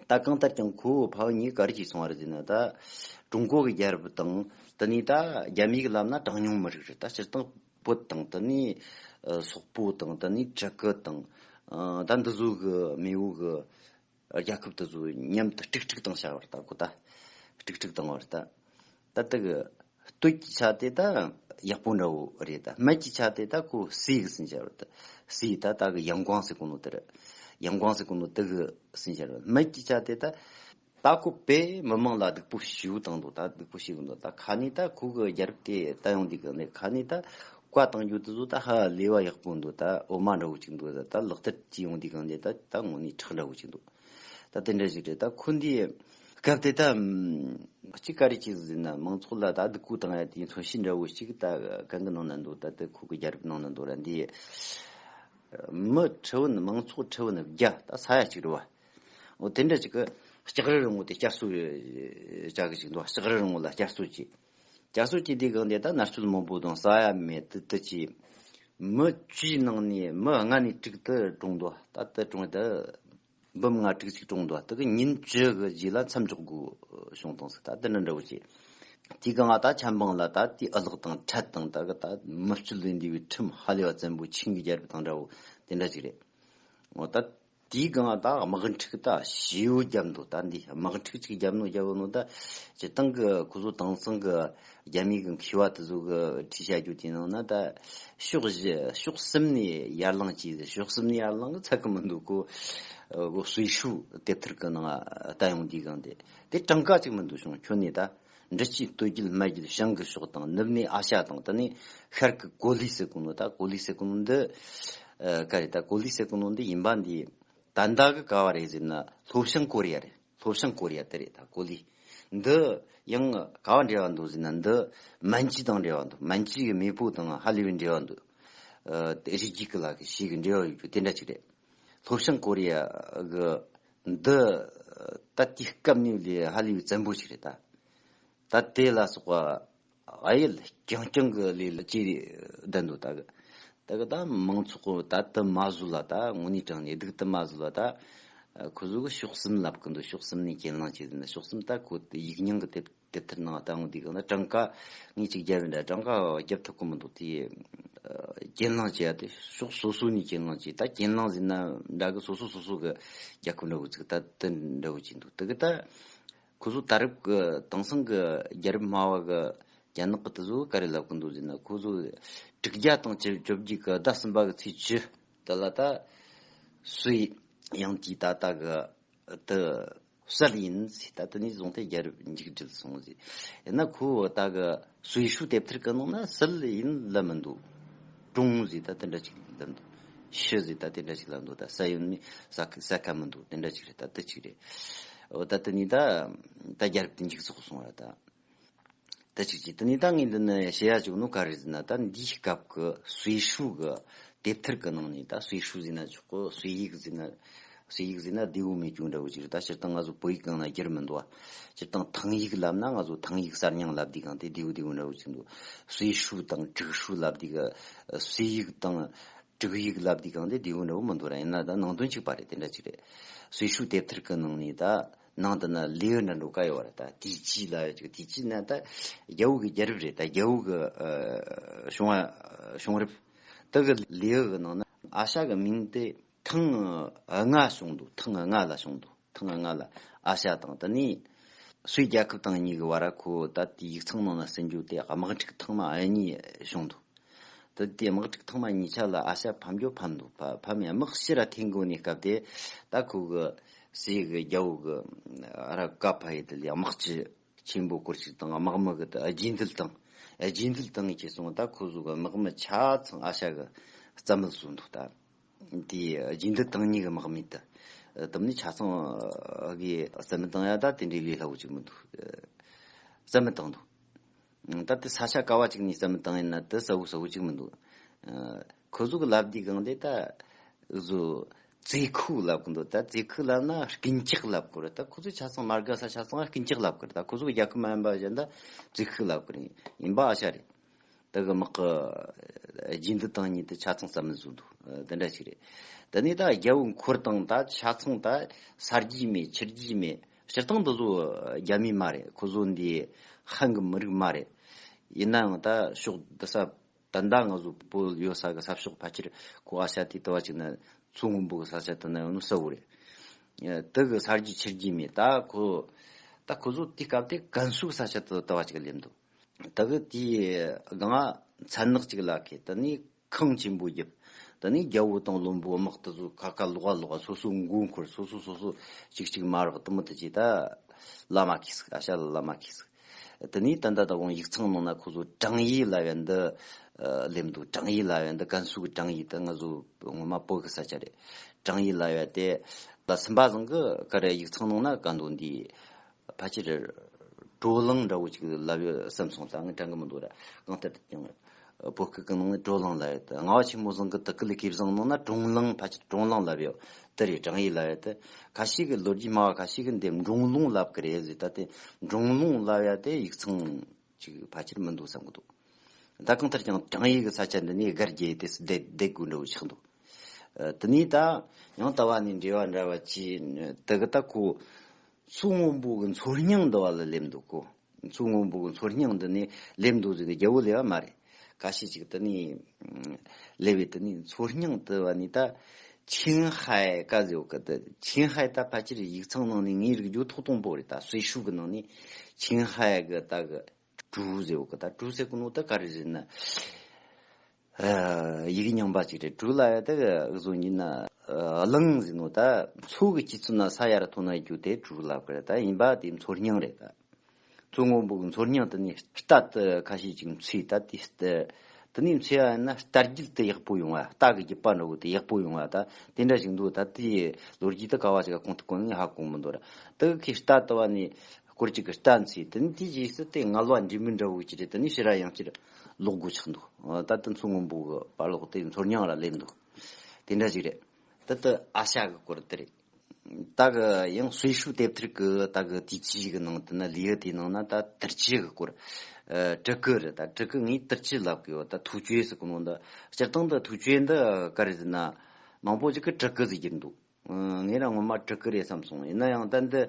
ད་གང་ལྟར་ཀྱང་ཁོ་ཕ་བུ་གཉིས་ག་རེ་ཅིག་སོང་བ་རེད་ཟེར་ན། ད་ཀྲུང་གོ་གི་རྒྱལ་རབས་དང་དེ་ནས་ད་རྒྱ་མིའི་གི་ལམ་ན་གྲངས་ཉུང་མི་རིགས་རེད། ད་སྤྱིར་བཏང་བོད་དང་དེ་ནས་ཨ་སོག་པོ་དང་དེ་ནས་ཊར་ཀི་དང་ཨ་ད་འདི་ཚོ་གི་མེས་པོ་གི་རྒྱལ་ཁབ་དེ་ཚོ་མཉམ་དུ་དཀྲུག་དཀྲུག་བཏང་བྱ་བར་ད་ཁོ་ད་དཀྲུག་དཀྲུག་བཏང་བར་ད། ད་ལྟ་གི་སྟོད་ཀྱི་ཆ་དེ་ད་ཡག་པོ་འདྲ་བོ་རེད། ད་སྨད་ཀྱི་ཆ་དེ་ད་ཁོ་སྲས་གི་ཟིན་བྱ་བར་ད། སྲས་ད་ད་གི་ཡང་ཀོང་ཟེར་གོ་ནོ་དེ་རེད། ཡང་ཀོང་ཟེར་གོ་ནོ་དེ་གི་ཟིན་བྱ་བར། སྨད་ཀྱི་ཆ་དེ་ད་ད་ཁོ་པས་མི་མང་ལ་སྡུག་པོ་ཞེ་པོ་བཏང་འདུག་ད་སྡུག་པོ་ཞེ་གི་འདུག་ད་ཁ་ནས་ད་ཁོ་གི་རྒྱལ་རབས་དེ་ད་ཡོང་དུས་གི་ནས་ཁ་ནས་ད་བཀའ་བཏང་རྒྱུ་དེ་ཚོ་ད་ཧ་ལས་པ་ཡག་པོ་འདུག་ད་འོ་མ་འདྲ་བོ་ཅིག་འདུག་ད་ལག་བསྟར་བྱེད་ཡོང་དུས་གི་ནས་ད་ད་དངོས་གནས་ཁྲག་འདྲ་བོ་ཅིག་འདུག་ད་དེ་འདྲ་ཞིག་རེད། ད་ཁོ་འདི་སྐབས་དེ་ད་ཨམ་གཅིག་ག་རེ་ཅིག་ཟེར་ན་མང་ཚོགས་ལ་ད་སྡུག་གུ་བཏང་ཡ་དེའི་མཚོན་བྱེད་འདྲ་བོ་ཞིག་ད་གང་གི་ནང་ན་འདུག་ད་དེ་ཁོ་གི་རྒྱལ་རབས་ནང་ན་འདུག་ར། འདི་མི་ཁྲི་བན་མང་ཚོགས་ཁྲི་བན་བརྒྱ་ད་ས་ཡ་གཅིག་རེད་བ། འོ་དེ་འདྲ་ཅིག་གི་ལྕགས་རི་རིང་མོ་དེ་བསྐྱར་གསོ་བྱ་གི་ཅིག་འདུག་ལྕགས་རི་རིང་མོ་ལ་བསྐྱར་གསོ་བྱས། བསྐྱར་གསོ་བྱས་དུས་གང་དེ་ད་མནར་གཅོད་མང་པོ་དང་ས་ཡ་མེད་དུ་དུ་ཅིག་མི་བཅུའི་ནང་ནས་མི་ལྔ་ནས་དྲུག་དུ་གྲོངས་འདུག་ད་དུ་གྲོངས་ད། འབུམ་ལྔ་དྲུག་ཅིག་གྲོངས་འདུག་དེ་གི་ཉིན་བཅུ་གི་རྗེས་ལ་མཚམས་འཇོག་དགོས་བྱུང་དང་ཟེར། ད་དེ་འདྲ་འདྲ་བོ་བྱས། དེའི་སྒང་ང་ད་ཆབ་འབངས་ལ་ད་དེའི་ཨ་ལགས་དང་ཕྲད་དང་ད་གི་ད་མི་སྤྱོད་ལས་འདས་པའི་ཁྲིམས་ཧ་ལས་པ་བཙན་པོ་ཆིང་གི་རྒྱལ་རབས་དང་འདྲ་བོ་དེ་འདྲ་ཅིག་རེད། འོ་ད་དེའི་སྒང་ང་ད་དམག་འཁྲུག་ད་ཞེ་པོ་བརྒྱབ་འདུག་ད་འདི་དམག་འཁྲུག་ཅིག་བརྒྱབ་ནོ་བརྒྱབ་ནོ་ད་སྤྱིར་བཏང་གི་ཁོ་ཚོ་དེང་སང་གི་རྒྱ་མིའི་གི་མཁས་པ་དེ་ཚོ་གི་བྲིས་བྱ་རྒྱུ་དེའི་ནང་ན་ད་ཕྱོགས་བཞི་ཕྱོགས་གསུམ་ནས་ཡར་ལངས་ཀྱིས་ཕྱོགས་གསུམ་ནས་ཡར་ལངས་གི་ཚད་གི་མི་འདུག་གོ། གོ་གསོས་ཤུགས་དེབ་ཐེར་གི་ནང་ལྟ་ཡོང་དུས་གང་དེ་དེ་གྲངས་ཀ་ཅིག་མི་འདུག་བྱུང་ཁྱོན་ནས་ད་འབྲི་ཆུའི་སྟོད་རྒྱུད་སྨད་རྒྱུད་བྱང་གི་ཕྱོགས་དང་ནུབ་ནས་ཨ་ཤ་དང་དེ་ནས་ཤར་གི་གོ་ལི་ཟེར་གོ་ནོ་ད་གོ་ལི་ཟེར་གོ་ནོ་འདི་ག་རེ་ད་གོ་ལི་ཟེར་གོ་ནོ་འདི་ཡིན་པ་འདི། ད་ལྟ་གི་ག་བ་རེད་ཟེར་ན་ལྷོ་བྱང་ཀོ་རི་ཡ་རེད། ལྷོ་བྱང་ཀོ་རི་ཡ་དེ་རེད། ད་གོ་ལི་འདི་ཡང་ག་བ་འབྲེལ་བ་འདུག་ཟེར་ན་འདི་མན་ཇུ་དང་འབྲེལ་བ་འདུག་མན་ཇུ་གི་མེས་པོ་དང་ཧ་ལས་པའི་འབྲེལ་བ་འདུག་ཨ་རིགས་རྒྱུད་ཀྱི་ལ་གི་ཞིག་གི་འབྲེལ་བ་ཡོད་རྒྱུ་དེ་འདྲ་ཅིག་རེད། ལྷོ་བྱང་ཀོ་རི་ཡ་གི་འདི་ད་དེའི་སྐབས་ནས་ལས་ཧ་ལས་པའི་བཙན་པོ་ཞིག་རེད་ད། ད་དེ་ལ་སོགས་པ་ཨ་ཡེ་རྐྱང་རྐྱང་གི་ལས་ལ་ཅི་བསྡད་འདུག་ད་གི་ད་གི་ད་མང་ཚོགས་ད་དུ་མ་བཟོད་ལ་ད་དངོས་གནས་དྲང་ནས་སྡུག་དུ་མ་བཟོད་ལ་ད་ཁོ་ཚོ་གི་ཕྱོགས་གསུམ་ལབ་གི་འདུག་ཕྱོགས་གསུམ་ནས་གྱེན་ལངས་བྱས་ཟིན་ན་ཕྱོགས་གསུམ་ད་ཁོ་ཡིག་རྙིང་གི་དེབ་དེབ་ཐེར་ནང་ལྟ་འོང་དུས་གང་ན་གྲངས་ཀ་ངས་ཅིག་བརྒྱབ་ཡིན་ད་གྲངས་ཀ་བརྒྱབ་ཐུབ་གི་མི་འདུག་དེ་གྱེན་ལངས་བྱས་ཡ་དེ་ཕྱོགས་སོ་སོ་ནས་གྱེན་ལངས་བྱས་ད་གྱེན་ལངས་ཟིན་ན་འདྲ་གི་སོ་སོ་སོ་སོ་གི་རྒྱལ་ཁབ་འདྲ་བོ་ཚིག་ད་དེ་འདྲ་བོ་ཅིག་འདུག་དེ་གི་ད། ཁོ་ཚོ་ད་རེབ་ཀྱི་དེང་སང་གི་རྒྱལ་རབས་སྨྲ་བ་གི་རྒྱ་ནག་གི་དེ་ཚོ་ག་རེ་ལབ་གི་འདུག་ཟེར་ན། ཁོ་ཚོ་དྲུག་བརྒྱ་དང་བཅུ་བཅོ་བརྒྱད་ཀྱི་ཟླ་གསུམ་པ་གི་ཚེས་བཅུ་དེ་ལ་ད་སུའི་ཡང་ཅིག་ད་ལྟ་གི་དེ་གསལ་ཡིན་ཟེར། ད་དེ་ནས་བཟུང་སྟེ་རྒྱལ་རབས་མཇུག་སྒྲིལ་སོང་ཟེར། ཡིན་ན་ཁོ་ད་གི་སུའི་ཧྲུའུ་དེབ་ཐེར་གི་ནང་ན་གསལ་ཡིན་ལབ་མི་འདུག་ཀྲུང་ཟེར་ད་དེ་འདྲ་ཅིག་ལབ་འདུག་ཤི་ཟེར་ད་དེ་འདྲ་ཅིག་ལབ་འདུག་ད་ས་ཡོད་ནི་ས་ས་ཁ་མི་འདུག་དེ་འདྲ་ཅིག་རེད། ད་དེ་ཅིག་རེད། འོ་ད་དེ་ནས་ད་ད་རྒྱལ་རབས་དེ་མཇུག་རྫོགས་སོང་བ་རེད་ད། ད་ཅིག་ཅིག་དེ་ནས་ད་ངས་འདི་ནས་བཤད་ཡ་ཅིག་ནོ་ག་རེ་ཟེར་ན། ད་འདིའི་སྐབས་ཀྱི་སུའི་ཧྲུའུ་གི་དེབ་ཐེར་གི་ནང་ནས། ད་སུའི་ཧྲུའུ་ཟེར་ན་ཆོག་གི། སུའི་ཡིག་ཟེར་ན། སུའི་ཡིག་ཟེར་ན་བདེ་བོ་མེད་རྒྱུ་འདྲ་བོ་ཅིག་རེད། ད་སྤྱིར་བཏང་ང་ཚོ་བོད་ཡིག་སྒང་ན་བསྒྱུར་མི་འདུག་བ། སྤྱིར་བཏང་ཐང་ཡིག་ལབ་ན་ང་ཚོ་ཐང་ཡིག་གསར་རྙིང་ལབ་དུས་གང་དེ་བདེ་བོ་བདེ་བོ་འདྲ་བོ་ཅིག་འདུག་སུའི་ཧྲུའུ་དང་དྲུག་ཧྲུའུ་ལབ་དུས་གི་སུའི་ཡིག་དང་། དྲུག་ཡིག་ལབ་དུས་གང་དེ་བདེ་བོ་འདྲ་བོ་མི་འདུག་ར། ཡིན་ན་ད་ནང་དོན་གཅིག་པ་རེད། དེ་འདྲ་ཅིག་རེད། སུའི་ཧྲུའུ་དེབ་ཐེར་གི་ནང་ནས་ད་ནང་དུ་ན་ལེའུ་འདྲ་འགྲོ་ག་ཡོད་ར། ད་ཏི་ཅི་ལ་ཡོད་ཅིག་ཏི་ཅི་ན་ད་རྒྱལ་པོ་གི་རྒྱལ་རབས་རེད། ད་རྒྱལ་པོ་གི་ཨ་བྱུང་བ་བྱུང་རབས་དེ་གི་ལེའུ་གི་ནང་ན་ཨ་ཤ་གི་མིང་དེ་ཐེངས་ལྔ་བྱུང་འདུག་ཐེངས་ལྔ་ལ་བྱུང་འདུག་ཐེངས་ལྔ་ལ་ཨ་ཤ་དང་དེ་ནས་སུའི་རྒྱལ་ཁབ་དང་གཉིས་ཀྱི་བར་ཁོ་ད་དེ་ཡིག་ཚང་ནང་ན་ཟིན་རྒྱུ་དེ་དམག་འཁྲུག་ཐེངས་མ་གཉིས་བྱུང་འདུག་ད་དེ་དམག་འཁྲུག་ཐེངས་མ་གཉིས་ཆ་ལ་ཨ་ཤ་ཕམ་རྒྱུ་ཕམ་འདུག་ཕ་ཕམ་ཡང་དམག་ཕྱིར་ར་འཐེན་དགོས་ནས་སྐབས་དེ་ད་ཁོ་གི་སུའི་གི་རྒྱལ་པོ་གི་ར་བཀའ་ཕ་ཡི་དེ་ལས་དམག་སྤྱི་ཆེན་པོ་སྐོར་ཞིག་དང་དམག་མི་གི་ད་རྗེས་འདེད་དང་རྗེས་འདེད་དང་ཁྱེར་སོང་། ད་ཁོ་ཚོ་གི་དམག་མི་ཆ་ཚང་ཨ་ཤ་གི་རྩ་མེད་བཟོ་འདུག་ད། དེ་རྗེས་འདེད་དང་གཉིས་ཀྱི་དམག་མི་དེ་དམ་ནི་ཆ་ཚང་གི་རྩ་མེད་བཏང་ཡ་ད་དེ་འདྲའི་ལས་སླ་བོ་ཅིག་མི་འདུག་རྩ་མེད་བཏང་འདུག་ད་དེ་ས་ཆ་ག་བ་ཅིག་ནས་བསམ་བློ་བཏང་ཡིན་ན་དེ་གསལ་བོ་གསལ་བོ་ཅིག་མི་འདུག་ཨ། ཁོ་ཚོ་གི་ལབ་དུས་སྒང་དེ་ད་བཟོ་རྩེ་ཁུག་ལབ་གི་འདུག་ད་རྩེ་ཁུག་ལབ་ན་རྐུན་ཇག་ལབ་གི་རེད། ད་ཁོ་ཚོ་ཆ་ཚང་མ་དགའ་ས་ཆ་ཚང་རྐུན་ཇག་ལབ་གི་རེད། ད་ཁོ་ཚོ་གི་རྒྱལ་ཁབ་མ་ཡིན་པ་གཞན་ད་རྩེ་ཁུག་ལབ་གི་རེད། ཡིན་པ་ཨ་ཤ་རེད། ད་གི་དམག་གི་རྗེས་འདི་དང་གཉིས་དེ་ཆ་ཚང་ས་མི་བཟོ་འདུག་དེ་འདྲ་ཞིག་རེད། དེ་ནས་ད་རྒྱལ་བོ་འཁོར་དང་ད་ཆ་ཚང་ད་ས་རྒྱུས་མེད་ཆུ་རྒྱུས་མེད། སྤྱིར་བཏང་འདི་ཚོ་རྒྱ་མི་མ་རེད། ཁོ་ཚོ་འདི་ཧན་གི་མི་རིགས་མ་རེད། ཡིན་ན་ཡང་ད་ཕྱོགས་འདི་ས་ད་ད་ང་ཚོ་བོད་ཡོད་ས་གི་ས་ཕྱོགས་ཕལ་ཆེར་ཁོ་ཨ་ཤ་དེ་ལྟ་བ་ཅིག་ན་མཚོ་སྔོན་པོ་གི་ས་ཆ་དེ་ན་ཡོད་ནོ་གསལ་བོ་རེད། དེ་གི་ས་རྒྱུས་ཆུ་རྒྱུས་མེད། ད་ཁོ་ད་ཁོ་ཚོ་དེ་སྐབས་དེ་ཀན་སུའུ་གི་ས་ཆ་དེ་ལྟ་བ་ཅིག་སླེབས་འདུག་ད་གི་དེའི་སྒང་མཚན་ནག་ཅིག་ལ་ཁེལ། དེ་ནས་ཁང་ཆེན་པོ་བརྒྱབ། དེ་ནས་རྒྱལ་བོ་དང་བློན་པོ་དམག་དེ་ཚོ་ཁ་ཁ་ལོག་ག་ལོག་ག་སོ་སོ་མགོ་འཁོར། སོ་སོ་སོ་སོ་གཅིག་གཅིག་མ་རག་དུ་མི་དུ་ཅིག་ད་ལ་མ་ཁེལ་ཟིག་ཨ་ཤ་ལ་ལ་མ་ཁེལ་ཟིག་དེ་ནས་ད་ད་ད་འོང་ཡིག་ཚང་ནང་ན་ཁོ་ཚོ་ཀྲང་ཡི་ལབ་ཡ་འདི་སླེབས་འདུག་ཀྲང་ཡི་ལབ་ཡ་འདི་ཀན་སུའུ་གི་ཀྲང་ཡི་དེ་ང་ཚོ་ངོ་མ་བོད་གི་ས་ཆ་རེད། ཀྲང་ཡི་ལབ་ཡ་དེ་ལ་སིམ་པ་ཚང་གི་ཀ་རེ་ཡིག་ཚང་ནང་ན་ག་འདུག་འདི། ཕལ་ཆེར་བྲོ་གླིང་འདྲ་བོ་ཅིག་ལབ་ཡོད་བསམ་སོང་། ད་ངས་དྲན་གི་མི་འདུག་ར། གང་ལྟར་ཀྱང་བོད་སྐད་ཀྱི་ནང་ནས་བྲོ་གླིང་ལབ་ཡོད། རྔ་བ་ཆེན་མོ་ཚང་གི་དག་ཀི་ལི་ཁེ་བཟང་ནང་ན་གྲོང་གླིང་། ཕལ་ཆེར་གྲོང་གླིང་ལབ་ཡོད། དེ་རེད། ཀྲང་ཡི་ལབ་ཡོད་དེ། ཁ་ཤས་ཀྱི་ལོ་རྒྱུས་སྨྲ་བ་ཁ་ཤས་ཀྱི་འདི་འབྲོང་ལུང་ལབ་ཀི་རེད་ཟེར། ད་དེ་འབྲོང་ལུང་ལབ་ཡ་དེ་ཡིག་ཚང་ཅིག་ཕལ་ཆེར་མི་འདུག་བསམ་གི་འདུག་ད་གང་ལྟར་ཀྱང་ཀྲང་ཡི་གི་ས་ཆ་འདི་ནས་སྒར་རྒྱས་ཏེ་སུ་བསྡད་བསྡད་དགོས་འདྲ་བོ་ཆགས་འདུག་ཨ། དེ་ནས་ད་ཡང་ལྟ་བ་ནས་འབྲེལ་བ་འདྲ་བ་ཅིག་དེ་གི་ད་ཁོ་མཚོ་སྔོན་པོ་གི་མཚོ་སྙིང་འདི་བ་ལ་སླེབས་འདུག་གོ་མཚོ་སྔོན་པོ་གི་མཚོ་སྙིང་འདི་ནས་སླེབས་འདུག་ཟེར་གི་རྒྱལ་བོ་སླེབས་པ་མ་རེད། ཁ་ཤས་ཅིག་དེ་ནས་སླེབས་པའི་དེ་ནས་མཚོ་སྙིང་དེ་བ་ནས་ད་ཆིང་ཧའེ་ཀ་ཟེར་གི་ད་ཆིང་ཧའེ་ད་ཕལ་ཆེར་ཡིག་ཚང་ནང་ནས་ངའི་རིག་རྒྱུ་ཐོག་དང་པོ་རེད། ད་སུའེ་ཧྲུའུ་གི་ནང་ནས་ཆིང་ཧའེ་གི་ད་གི་ཀྲུའུ་ཟེར་བ་གི་ད་ཀྲུའུ་ཟེར་གི་ནོ་ད་ག་རེ་ཟེར་ན། ཨ། ཡིག་རྙིང་པ་ཅིག་རེད། ཀྲུའུ་ལ་ཡ་ད་གི་བཟོ་ཉིན་ན་གླིང་ཟེར་ནོ་ད་མཚོ་གི་སྐྱེ་ཚུལ་ན་ས་ཡ་ར་ཐོན་ན་རྒྱུ་དེ་ཀྲུའུ་ལབ་གི་རེད། ད་ཡིན་པ་དེ་མཚོ་སྙིང་རེད། ད་མཚོ་སྔོན་པོ་གི་མཚོ་སྙིང་དེ་ནས་རྟ་དེ་ཁ་ཤས་ཅིག་མཚོས། ད་དེ་རྟ་དེ་ནས་མཚོས་ཡ་ཡིན་ན་རྟ་རྒྱུད་དེ་ཡག་པོ་ཡོང་བ། རྟ་གི་རྒྱུད་པ་འདྲ་བོ་དེ་ཡག་པོ་ཡོང་བ། ད་དེ་འདྲ་ཞིག་འདུག་ད་དེའི་ལོ་རྒྱུས་དེ་ག་བ་ཞིག་ག་གོང་དུ་གོང་ནས་ཧ་གོ་མི་འདུག་ར། ད་གི་ཁོས་རྟ་དེ་བ་ནས། སྐོར་གཅིག་གི་རྟ་མཚོས། དེ་ནས་དེའི་རྗེས་སུ་དེ་ངལ་བ་འབྲས་མི་འདྲ་བོ་ཅི་རེད། དེ་ནས་ཕྱིར་ར་ཡང་ཅིར་ལོག་དགོས་ཆགས་འདུག་ད་ལྟ་མཚོ་སྔོན་པོ་གི་བར་ལོག་དེ་མཚོ་སྙིང་ར་སླེབས་འདུག་དེ་འདྲ་ཞིག་རེད། ད་ལྟ་ཨ་ཤ་གི་སྐོར་དེ་རེད། ད་གི་ཡང་སུའེ་ཧྲུའུ་དེབ་ཐེར་གི་ད་གི་དུས་ཆེན་གི་ནང་དུ་ན་ལི་ཡི་དེའི་ནང་ན་ད་དུར་ཁྱི་གི་སྐོར། ཨ། ཀྲི་ཀི་རེད། ད་ཀྲི་ཀི་ངས་དུར་ཁྱི་ལབ་གི་ཡོད། ད་ཐུའུ་ཅུའེ་ཟེར་གི་ནོ་འདི། སྤྱིར་བཏང་འདི་ཐུའུ་ཅུའེ་འདི་ག་རེ་ཟེར་ན་མང་པོ་ཅིག་གི་ཀྲི་ཀི་ཟེར་གྱི་འདུག་ངས་རང་ངོ་མ་ཀྲི་ཀི་རེད་བསམ་སོང་། ཡིན་ན་ཡང་ད་འདི་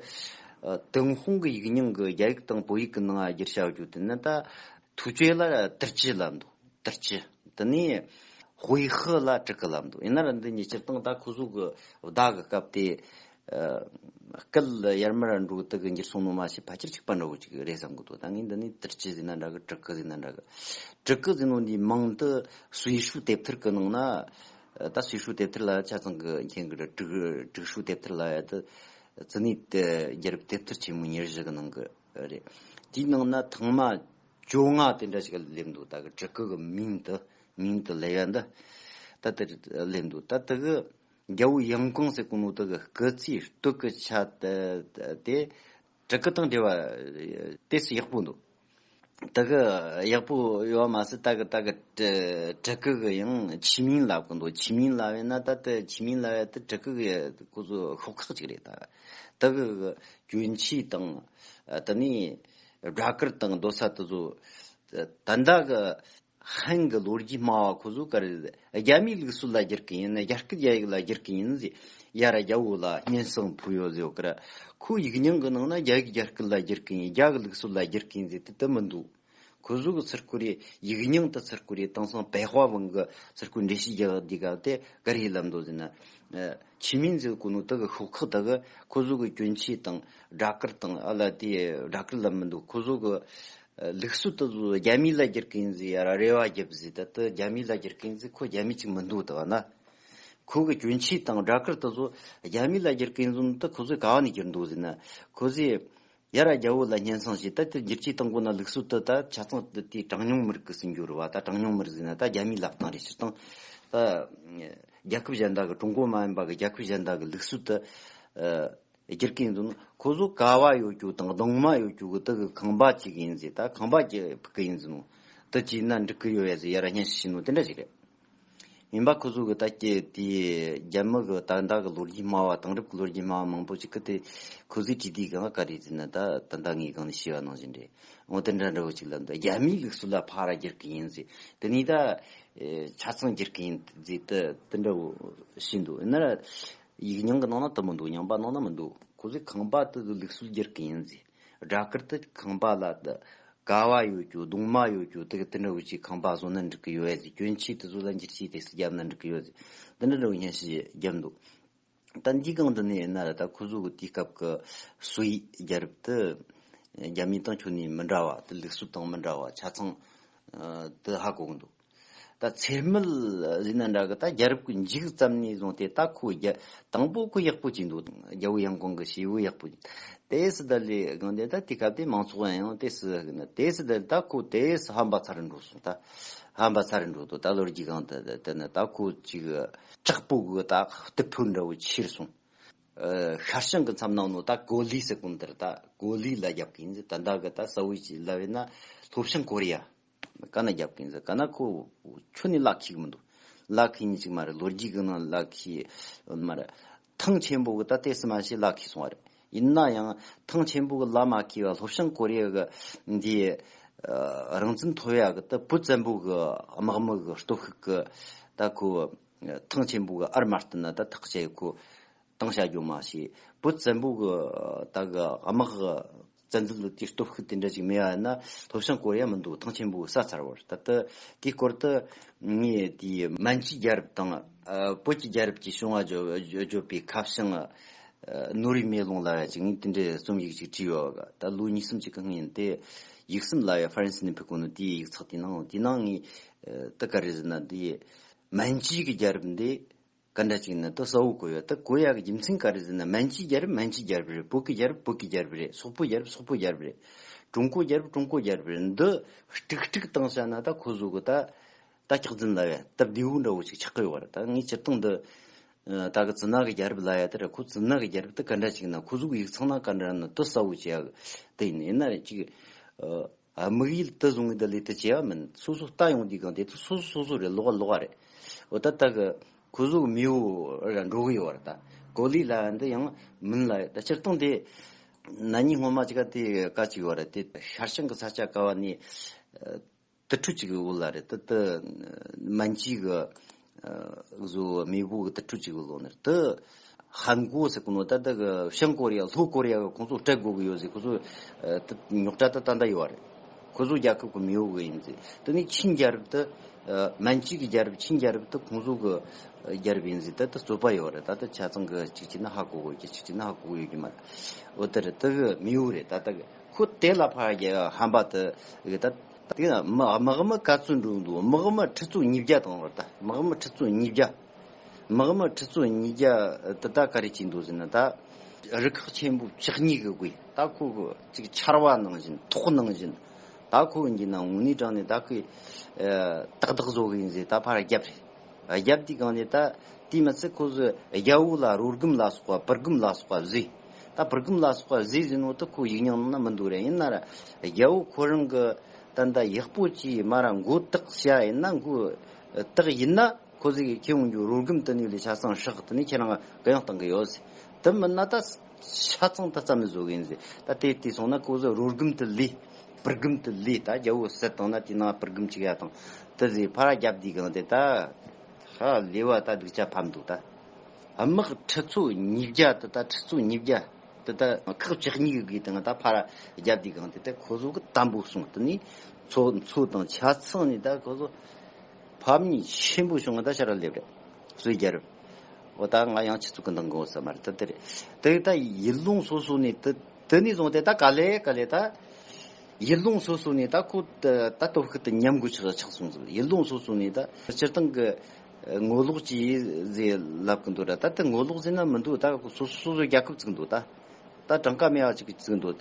ཏུན་ཧོང་གི་ཡིག་རྙིང་གི་རྒྱ་ཡིག་དང་བོད་ཡིག་གི་ནང་བསྒྱུར་བྱ་རྒྱུ་དེ་ནི་ད་ཐུའུ་ཅུའེ་ལ་དུར་ཁྱི་ལབ་འདུག་དུར་ཁྱི། དེ་ནས་ཧུའེ་ཧི་ལ་ཀྲི་ཀི་ལབ་འདུག་ཡིན་ན་ར་འདི་གཉིས་སྤྱིར་བཏང་ད་ཁོ་ཚོ་གི་བརྡ་གི་སྐབས་དེ་སྐད་ཡར་མར་འགྲོ་དུ་གི་འགྱུར་སོང་ནོ་མ་ཤེས། ཕལ་ཆེར་གཅིག་པ་འདྲ་བོ་ཅིག་རེད་བསམ་གི་འདུག་ད་ངས་འདི་ནས་དུར་ཁྱི་ཟེར་ན་འདྲ་གི་ཀྲི་ཀི་ཟེར་ན་འདྲ་གི་ཀྲི་ཀི་ཟེར་ནོ་འདིའི་མིང་དུ་སུའེ་ཧྲུའུ་དེབ་ཐེར་གི་ནང་ན། ད་སུའེ་ཧྲུའུ་དེབ་ཐེར་ལ་ཆ་ཚང་གི་མཁྱེན་གི་རེད། ཀྲི་ཀྲི་ཧྲུའུ་དེབ་ཐེར་ལ་ཡ་ད་ཙི་ནི་དེ་རྒྱལ་རབས་དེབ་ཐེར་ཆེན་མོ་ཉེར་བཞི་གི་ནང་གི་རེད། དེའི་ནང་ན་ཐེངས་མ་བཅོ་ལྔ་དེ་འདྲ་ཞིག་སླེབས་འདུག་ད་གི་ཀྲི་ཀི་གི་མིང་དུ་མིང་དུ་ལབ་ཡ་འདི་ད་དེ་སླེབས་འདུག་ད་དེ་གི་རྒྱལ་བོ་ཡང་གོང་ཟེར་གོ་ནོ་དེ་གི་སྐུ་ཚེའི་སྟོད་གི་ཆ་དེ་དེ་ཀྲི་ཀི་དང་འབྲེལ་བ་དེ་སུ་ཡག་པོ་འདུག་ད་གི་ཡག་པོ་ཡོད་མ་ཟད། ད་གི་ད་གི་ཀྲི་ཀི་གི་ཡང་ཆི་མིན་ལབ་གི་འདུག་ཆི་མིན་ལབ་ཡིན་ན་ད་ད་ཆི་མིན་ལབ་ཡ་ད་ཀྲི་ཀི་གི་ཁོ་ཚོ་ཤོག་ཁག་ཅིག་རེད། ད་ད་གི་གྱོན་ཆས་དང་དེ་ནས་སྦྲ་གུར་དང་སྡོད་ས་དེ་ཚོ་ད་ད་གི་ཧན་གི་ལོ་རྒྱུས་སྨྲ་བ་ཁོ་ཚོ་ག་རེ་རྒྱ་མིའི་ལུགས་སྲོལ་ལ་བསྒྱུར་གི་ཡིན། རྒྱ་སྐད་རྒྱ་ཡིག་ལ་བསྒྱུར་གི་ཡིན་ཟེར། ཡ་ར་རྒྱལ་བོ་ལ་སྙན་སེང་ཕུལ་ཡོད་ཟེར་ཡོད་ཀི་ར། ཁོ་ཡིག་རྙིང་གི་ནང་ན་རྒྱ་ཡིག་རྒྱ་སྐད་ལ་བསྒྱུར་གི་ཡིན། རྒྱ་གི་ལུགས་སྲོལ་ལ་བསྒྱུར་གི་ཡིན་ཟེར་དེ་དེ་མི་འདུག་ཁོ་ཚོ་གི་ཚུར་ཁོ་རེ་ཡིག་རྙིང་དེ་ཚུར་ཁོ་རེ་དེང་སང་白话文གི་ཚུར་ཁོ་འགྲེལ་བཤད་རྒྱག་དུས་སྐབས་དེ་ག་རེ་ལབ་འདུག་ཟེར་ན། ཆི་མིན་ཟེར་གོ་ནོ་དེ་གི་ཤོག་ཁག་དེ་གི་ཁོ་ཚོ་གི་གྱོན་ཆས་དང་སྦྲ་གུར་དང་། ཨ་ལ་དེ་སྦྲ་གུར་ལབ་མི་འདུག་ཁོ་ཚོ་གི་ལུགས་སྲོལ་དེ་ཚོ་རྒྱ་མི་ལ་བསྒྱུར་གི་ཡིན་ཟེར། ཡ་ར་རེ་བ་རྒྱབ་ཟེར། ད་དེ་རྒྱ་མི་ལ་བསྒྱུར་གི་ཡིན་ཟེར། ཁོ་རྒྱ་མི་ཅིག་མི་འདུག་ད་བ་ན། ཁོ་གི་གྱོན་ཆས་དང་སྦྲ་གུར་དེ་ཚོ་རྒྱ་མི་ལ་བསྒྱུར་གི་ཡིན་ཟེར་ནོ་དེ་ཁོ་ཚོས་ག་བ་ནས་བསྒྱུར་འདུག་ཟེར་ན། ཁོ་ཚོས་ཡ་ར་རྒྱལ་བོ་ལ་སྙན་སེང་ཞུས། ད་དེ་བསྒྱུར་བཅོས་བཏང་དགོས་ན་ལུགས་སྲོལ་དེ་ད་ཆ་ཚང་དེ་དེ་གྲངས་ཉུང་མི་རིགས་གི་སྲིད་འབྱོར་བ། ད་གྲངས་ཉུང་མི་རིགས་ཟེར་ན་ད་རྒྱ་མིའི་ལབ་སྟངས་རེད། སྤྱིར་བཏང་ད་རྒྱལ་ཁབ་གཞན་དག་གི་ཀྲུང་གོ་མ་ཡིན་པ་གི་རྒྱལ་ཁབ་གཞན་དག་གི་ལུགས་སྲོལ་དེ། ཨ། སྒྱུར་གི་ཡིན་ཟེར་ནོ། ཁོ་ཚོ་ཀ་བ་ཡོད་རྒྱུ་དང་གདུང་མ་ཡོད་རྒྱུ་གི་དེ་གི་ཁང་པ་གཅིག་ཡིན་ཟེར། ད་ཁང་པ་གཅིག་ཕུག་གི་ཡིན་ཟེར་ནོ། དེ་བྱས་ན་འགྲིག་གི་ཡོད་ཡ་ཟེར། ཡ་ར་སྙན་ཞུ་བྱས་ནོ་དེ་འདྲ་ཞིག་རེད། ཡིན་པ་ཁོ་ཚོ་གི་ད་ཀྱེ་དེའི་རྒྱ་མི་གི་ད་ལྟ་གི་ལོ་རྒྱུས་སྨྲ་བ། དེང་རབས་ཀྱི་ལོ་རྒྱུས་སྨྲ་བ་མང་པོ་ཞིག་གི་དེ་ཁོ་ཚོའི་བྲིས་དུས་གང་ག་རེད་ཟེར་ན། ད་ད་ལྟ་ངས་གང་ནས་ཤེས་པ་ནང་བཞིན་རེད། འོ་དེ་འདྲ་འདྲ་བོ་ཅིག་ལབ་འདུག་རྒྱ་མིའི་ལུགས་སྲོལ་ལ་ཕར་སྒྱུར་གི་ཡིན་ཟེར། དེ་ནས་ད་ཨེ་ཆ་ཚང་སྒྱུར་གི་ཡིན་ཟེར། དེ་དེ་འདྲ་བོ་བཤད་འདུག་ཡིན་ན་ར་ཡིག་རྙིང་གི་ནང་ན་དེ་མི་འདུག་རྙིང་པ་ནང་ན་མི་འདུག་ཁོ་ཚོས་ཁང་པ་དེ་ལུགས་སྲོལ་སྒྱུར་གི་ཡིན་ཟེར། སྦྲ་གུར་དེ་ཁང་པ་ལ་དེ་ཀ་བ་ཡོད་རྒྱུ་གདུང་མ་ཡོད་རྒྱུ་དེ་གི་དེ་འདྲ་བོ་ཅིག་ཁང་པ་བཟོ་ན་འགྲིག་གི་ཡོད་ཟེར། གྱོན་ཆས་དེ་ཚོ་ལ་འགྱུར་བྱས་དེ་སུ་བརྒྱབ་ན་འགྲིག་གི་ཡོད་ཟེར། དེ་འདྲ་འདྲ་བོ་སྙན་ཞུ་བརྒྱབ་འདུག་ད་འདིའི་སྒང་དུ་ནས་ཡིན་ན་ར་ད་ཁོ་ཚོ་གི་དུས་སྐབས་ཀྱི་སུའི་རྒྱལ་རབས་དེ་རྒྱ་མི་དང་ཁྱོན་ནས་མི་འདྲ་བ། དེ་ལུགས་སྲོལ་དང་མི་འདྲ་བ་ཆ་ཚང་ཨ་དེ་ཧ་གོ་གི་འདུག་ད་ཚེ་སྨད་ཟེར་ན་འདྲ་གི། ད་རྒྱལ་རབས་ཀྱི་མཇུག་ཙམ་ནས་བཟུང་སྟེ་ད་ཁོ་རྒྱ་དང་པོ་ཁོ་ཡག་པོ་བྱས་འདུག་རྒྱལ་པོ་ཡང་གོང་གི་བྱེད་པོ་ཡག་པོ་བྱས། དེ་སི་ད་ལས་གང་དེ་ད་དེ་སྐབས་དེ་མང་ཚོགས་ཡང་དེ་སི་གི་ན་དེ་སི་ད་ད་ཁོ་དེ་སི་ཧམ་པ་ཚ་རུ་འགྲོ་སོང་། ད་ཧམ་པ་ཚ་རུ་འགྲོ་འདུག་ད་ལོ་རྒྱུས་སྒང་དུ་དེ་ནི་ད་ཁོ་ཅིག་དྲག་པོ་གི་ད་རྟུལ་ཕོད་འདྲ་བོ་ཆེར་སོང་། ཨ་ཤར་བྱང་གི་མཚམས་ནང་ནོ་ད་གོ་ལི་ཟེར་གོ་ནོ་དེར། ད་གོ་ལི་ལ་རྒྱབ་གི་ཡིན་ཟེར། ད་ད་གི་ད་ས་བོད་ཀྱི་ལབ་ཡིན་ན་ལྷོ་བྱང་ཀོ་རི་ཡ་ག་ན་རྒྱབ་གི་ཡིན་ཟེར། ག་ན་ཁོ་ཁྱོན་ནས་ལ་ཁེལ་གི་མི་འདུག་ལ་ཁེལ་ནི་ཅིག་མ་རེད། ལོ་རྒྱུས་གི་ནང་ལ་ཁེལ་མ་རེད། ཐང་ཆེན་པོ་གི་ད་ཏོག་ཙམ་མ་ཞིག་ལ་ཁེལ་སོང་བ་རེད། ཡིན་ན་ཡང་ཐང་ཆེན་པོ་གི་ལ་མ་ཁེལ་བ་ལྷོ་བྱང་ཀོ་རི་ཡ་གི་འདི་ཨ་རང་བཙན་ཐོབ་ཡ་གི་ད་བོད་བཙན་པོ་གི་དམག་མི་གི་སྟོབས་ཤུགས་གི་ད་ཁོ་ཐང་ཆེན་པོ་གི་ཨར་མ་བསྟུན་ན་ད་ཐག་བཅད་ཁོ་བཏང་བྱ་རྒྱུ་མ་ཤེས། བོད་བཙན་པོ་གི་ད་གི་དམག་གི་བཙན་འཛུལ་དེ་སྟོབས་ཤུགས་དེ་འདྲ་ཅིག་མེད་པ་ཡིན་ན་ལྷོ་བྱང་ཀོ་རི་ཡ་མི་འདུག་ཐང་ཆེན་པོ་གི་ས་ཚར་བ་རེད། ད་ལྟ་དེའི་སྐོར་དུ་ངས་དེའི་མན་ཇུའི་རྒྱལ་རབས་དང་ཨ་བོད་ཀྱི་རྒྱལ་རབས་ཀྱི་བྱུང་བ་བརྗོད་བརྗོད་པའི་ཁ་བྱང་ཨ་ནོར་བུའི་མེ་ལོང་ལབ་ཡ་ཅིག་ངས་དེ་འདྲའི་རྩོམ་ཡིག་ཅིག་བྲིས་ཡོད་ག་ད་ལོ་གཉིས་གསུམ་ཅིག་གི་སྔོན་ཡིན། དེ་ཡིག་གསུམ་ལབ་ཡ་ཧྥ་རན་སི་ནས་ཕུལ་གོ་ནོ་དེའི་ཡིག་ཚགས་དེའི་ནང་དེའི་ནང་ངས་ཨ་ད་ག་རེ་ཟེར་ན་དེའི་མན་ཇུའི་གི་རྒྱལ་རབས་འདི་ག་འདྲ་ཅིག་ནི་དེ་གསལ་བོ་གོ་ཡོད། དེ་གོ་ཡག་གི་རྒྱུ་མཚན་ག་རེ་ཟེར་ན། མན་ཇུའི་རྒྱལ་རབས་མན་ཇུའི་རྒྱལ་རབས་རེད། བོད་ཀྱི་རྒྱལ་རབས་བོད་ཀྱི་རྒྱལ་རབས་རེད། སོག་པོའི་རྒྱལ་རབས་སོག་པོའི་རྒྱལ་རབས་རེད། ཀྲུང་གོའི་རྒྱལ་རབས་ཀྲུང་གོའི་རྒྱལ་རབས་རེད། འདི་དཀྲུག་དཀྲུག་བཏང་བྱས་ན་ད་ཁོ་ཚོ་གི་ད་ད་སྐྱག་རྫུན་ལབ་ཡ་སྟབས་བདེ་བོ་འདྲ་བོ་ཅིག་ཆགས་ཀྱི་ཡོད་རེད། ད་ངས་སྤྱིར་བཏང་འདི་ད་གི་ཙི་ན་གི་རྒྱལ་རབས་ལབ་ཡ་དེ་རེད། ཁོ་ཙི་ན་གི་རྒྱལ་རབས་དེ་ག་འདྲ་ཅིག་ན། ཁོ་ཚོ་གི་ཡིག་ཚང་ན་ག་འདྲ་ན་དེ་གསལ་བོ་བྱེད་ཡག་དེ་ཡིན། ཡིན་ན་རེད་ཅིག་དམིགས་ཡུལ་དེ་བཟུང་གི་འདི་ལས་དེ་བྱས་པ་མིན། སོ་སོ་ལྟ་ཡོང་དུས་གང་དེ་ཚོ་སོ་སོ་སོ་སོ་རེད། ལོགས་ལོགས་རེད། འོ་ད་ལྟ་གི་ཁོ་ཚོ་གི་མེས་པོ་ར་འགྲོ་གི་ཡོད་རེད། ད་གོ་ལི་ལ་འདི་ཡང་མིན་ལ་ད་སྤྱིར་བཏང་དེ་ན་ནིང་སྔོན་མ་ཅིག་ག་དེ་ག་ཅིག་ཡོད་རེད། དེ་ཤར་བྱང་གི་ས་ཆ་ག་བ་ནས་དུར་ཁྲོད་ཅིག་གི་འོག་ལ་རེད། དེ་དེ་མན་ཇུའི་གི་ཨ་བཟོ་མེས་པོ་གི་དུར་ཁྲོད་ཅིག་གི་ལོགས་ནས་དེ་ཧན་གོ་ཟེར་གོ་ནོ་ད་ལྟ་གི་བྱང་ཀོ་རི་ཡ་ལྷོ་ཀོ་རི་ཡ་གི་ཁོང་ཚོ་སྤྲད་དགོས་གི་ཡོད་ཟེར། ཁོ་ཚོ་ཨ་དེ་རྙོག་དྲ་ད་ད་ལྟ་ཡོད་རེད། ཁོ་ཚོ་རྒྱལ་ཁབ་གི་མེས་པོ་གི་ཡིན་ཟེར། དེ་ནས་ཆིན་རྒྱལ་རབས་དེ་ཨ་མན་ཇུའི་གི་རྒྱལ་རབས་ཆིན་རྒྱལ་རབས་དེ་ཁོང་ཚོ་གི་རྒྱལ་རབས་ཡིན་ཟེར། ད་ལྟ་རྩོད་པ་ཡོད་རེད། ད་ལྟ་ཆ་ཚང་གི་གཅིག་བྱས་ན་ཧ་གོ་གོ་གི་གཅིག་བྱས་ན་ཧ་གོ་གོ་ཡོད་ཀྱི་མ་རེད། འོ་དེ་རེད། དེ་གི་མེས་པོ་རེད། ད་ལྟ་གི་ཁོ་དེ་ལ་ཕར་རྒྱལ་ཧམ་པ་དེ་གི་ད། དེ་ཡང་དམག་དམག་མི་ག་ཚོད་འགྲོ་འདུག་དམག་མི་ཁྲི་ཚོ་ཉིས་བརྒྱ་དང་བར། ད་དམག་མི་ཁྲི་ཚོ་ཉིས་བརྒྱ། དམག་མི་ཁྲི་ཚོ་ཉིས་བརྒྱ་དེ་ད་ག་རེ་བྱས་འདུག་ཟེར་ན། ད་རུ་ཁག་ཆེན་པོ་བཅུ་གཉིས་གི་སྒོས་ད་ཁོ་གི་ཅིག་ཆར་པ་ནང་བཞིན་ཐོག་ནང་བཞིན་ད་ཁོ་གི་འགྱིན་ན་དངོས་གནས་དྲང་ནས་ད་ཁོས་ཏག་ཏག་བཟོ་གི་ཡིན་ཟེར། ད་ཕར་རྒྱབ་རེད། རྒྱབ་དུས་གང་ནས་ད་དེའི་མི་ཚད་ཁོ་ཚོས་རྒྱལ་པོ་ལ་རོ་སྒམ་ལ་སོགས་པ་པུར་སྒམ་ལ་སོགས་པ་བཟོས། ད་པུར་སྒམ་ལ་སོགས་པ་བཟོས་ཟེར་ནོ་ད་ཁོ་ཡིག་རྙིང་ནང་ན་མི་འདུག་རེད། ཡིན་ན་ར་རྒྱལ་པོ་ཁོ་རང་གི་ད་ད་ཡག་པོ་ཅིག་མ་ར་མགོ་བཏགས་བྱ་ཡིན་ན། མགོ་བཏགས་ཡིན་ན་ཁོ་ཚོས་ཁྱེར་ཡོང་རྒྱུ་རོ་སྒམ་དེ་ནས་ལས་ཆ་ཚང་ཧྲག་དེ་ནས་ཁྱེད་རང་གུ་ཡངས་བཏང་གི་ཡོད་ཟེར། དེ་མིན་ན་ད་ཆ་ཚང་ད་རྩ་མེད་བཟོ་གི་ཡིན་ཟེར། ད་དེ་དེ་སོང་ན་ཁོ་ཚོས་རོ་སྒམ་དེ་ལས། པུར་སྒམ་དེ་ལས། ད་རྒྱལ་པོ་བསད་བཏང་ན་དེ་ནང་པུར་སྒམ་ཅིག་ཡ་དང་དེ་ཟེར་ཕར་རྒྱབ་དུས་གང་དེ་ད་ཧ་ལས་པ་ད་སྡུག་ཅག་ཕམ་འདུག་ད་དམག་ཁྲི་ཚོ་ཉིས་བརྒྱ་དེ་ད་ཁྲི་ཚོ་ཉིས་བརྒྱ་དེ་ད་ཁག་བཅུ་གཉིས་གི་སྒོས་དང་ད་ཕར་རྒྱབ་དུས་གང་དེ་ད་ཁོ་ཚོ་གི་དམ་པོ་སོང་། དེ་ནས་མཚོ་མཚོ་དང་ཆ་ཚང་ནས་ད་ཁོ་ཚོ་ཕམ་ཉེས་ཆེན་པོ་བྱུང་བ་ད་ཤ་ར་ལེབ་རེད། སུའི་རྒྱལ་རབས། འོ་ད་ང་ཡང་ཆུ་ཚོད་ཀྱི་འདང་གི་འོ་ས་མ་རེད། ད་དེ་རེད། དེ་ད་ཡུལ་ལུང་སོ་སོ་ནས་དེ་དེ་ནས་བཟུང་སྟེ་ད་ག་ལེ་ག་ལེ་ད་ཡུལ་ལུང་སོ་སོ་ནས་ད་ཁོ་ད་ད་སྟོབས་ཤུགས་དེ་ཉམས་དགོས་ཆགས་ཆགས་སོང་ཟིག་ཡུལ་ལུང་སོ་སོ་ནས་ད་སྤྱིར་བཏང་གི་ངོ་ལོག་ཅིག་ཟེར་ལབ་གི་འདུག་ར། ད་དེ་ངོ་ལོག་ཟེར་ན་མི་འདུག་ད་སོ་སོ་སོ་སོའི་རྒྱལ་ཁབ་བཙུགས་འདུག་ད། ད་གྲངས་ཀ་མེད་པ་ཅིག་བཙུགས་འདུག་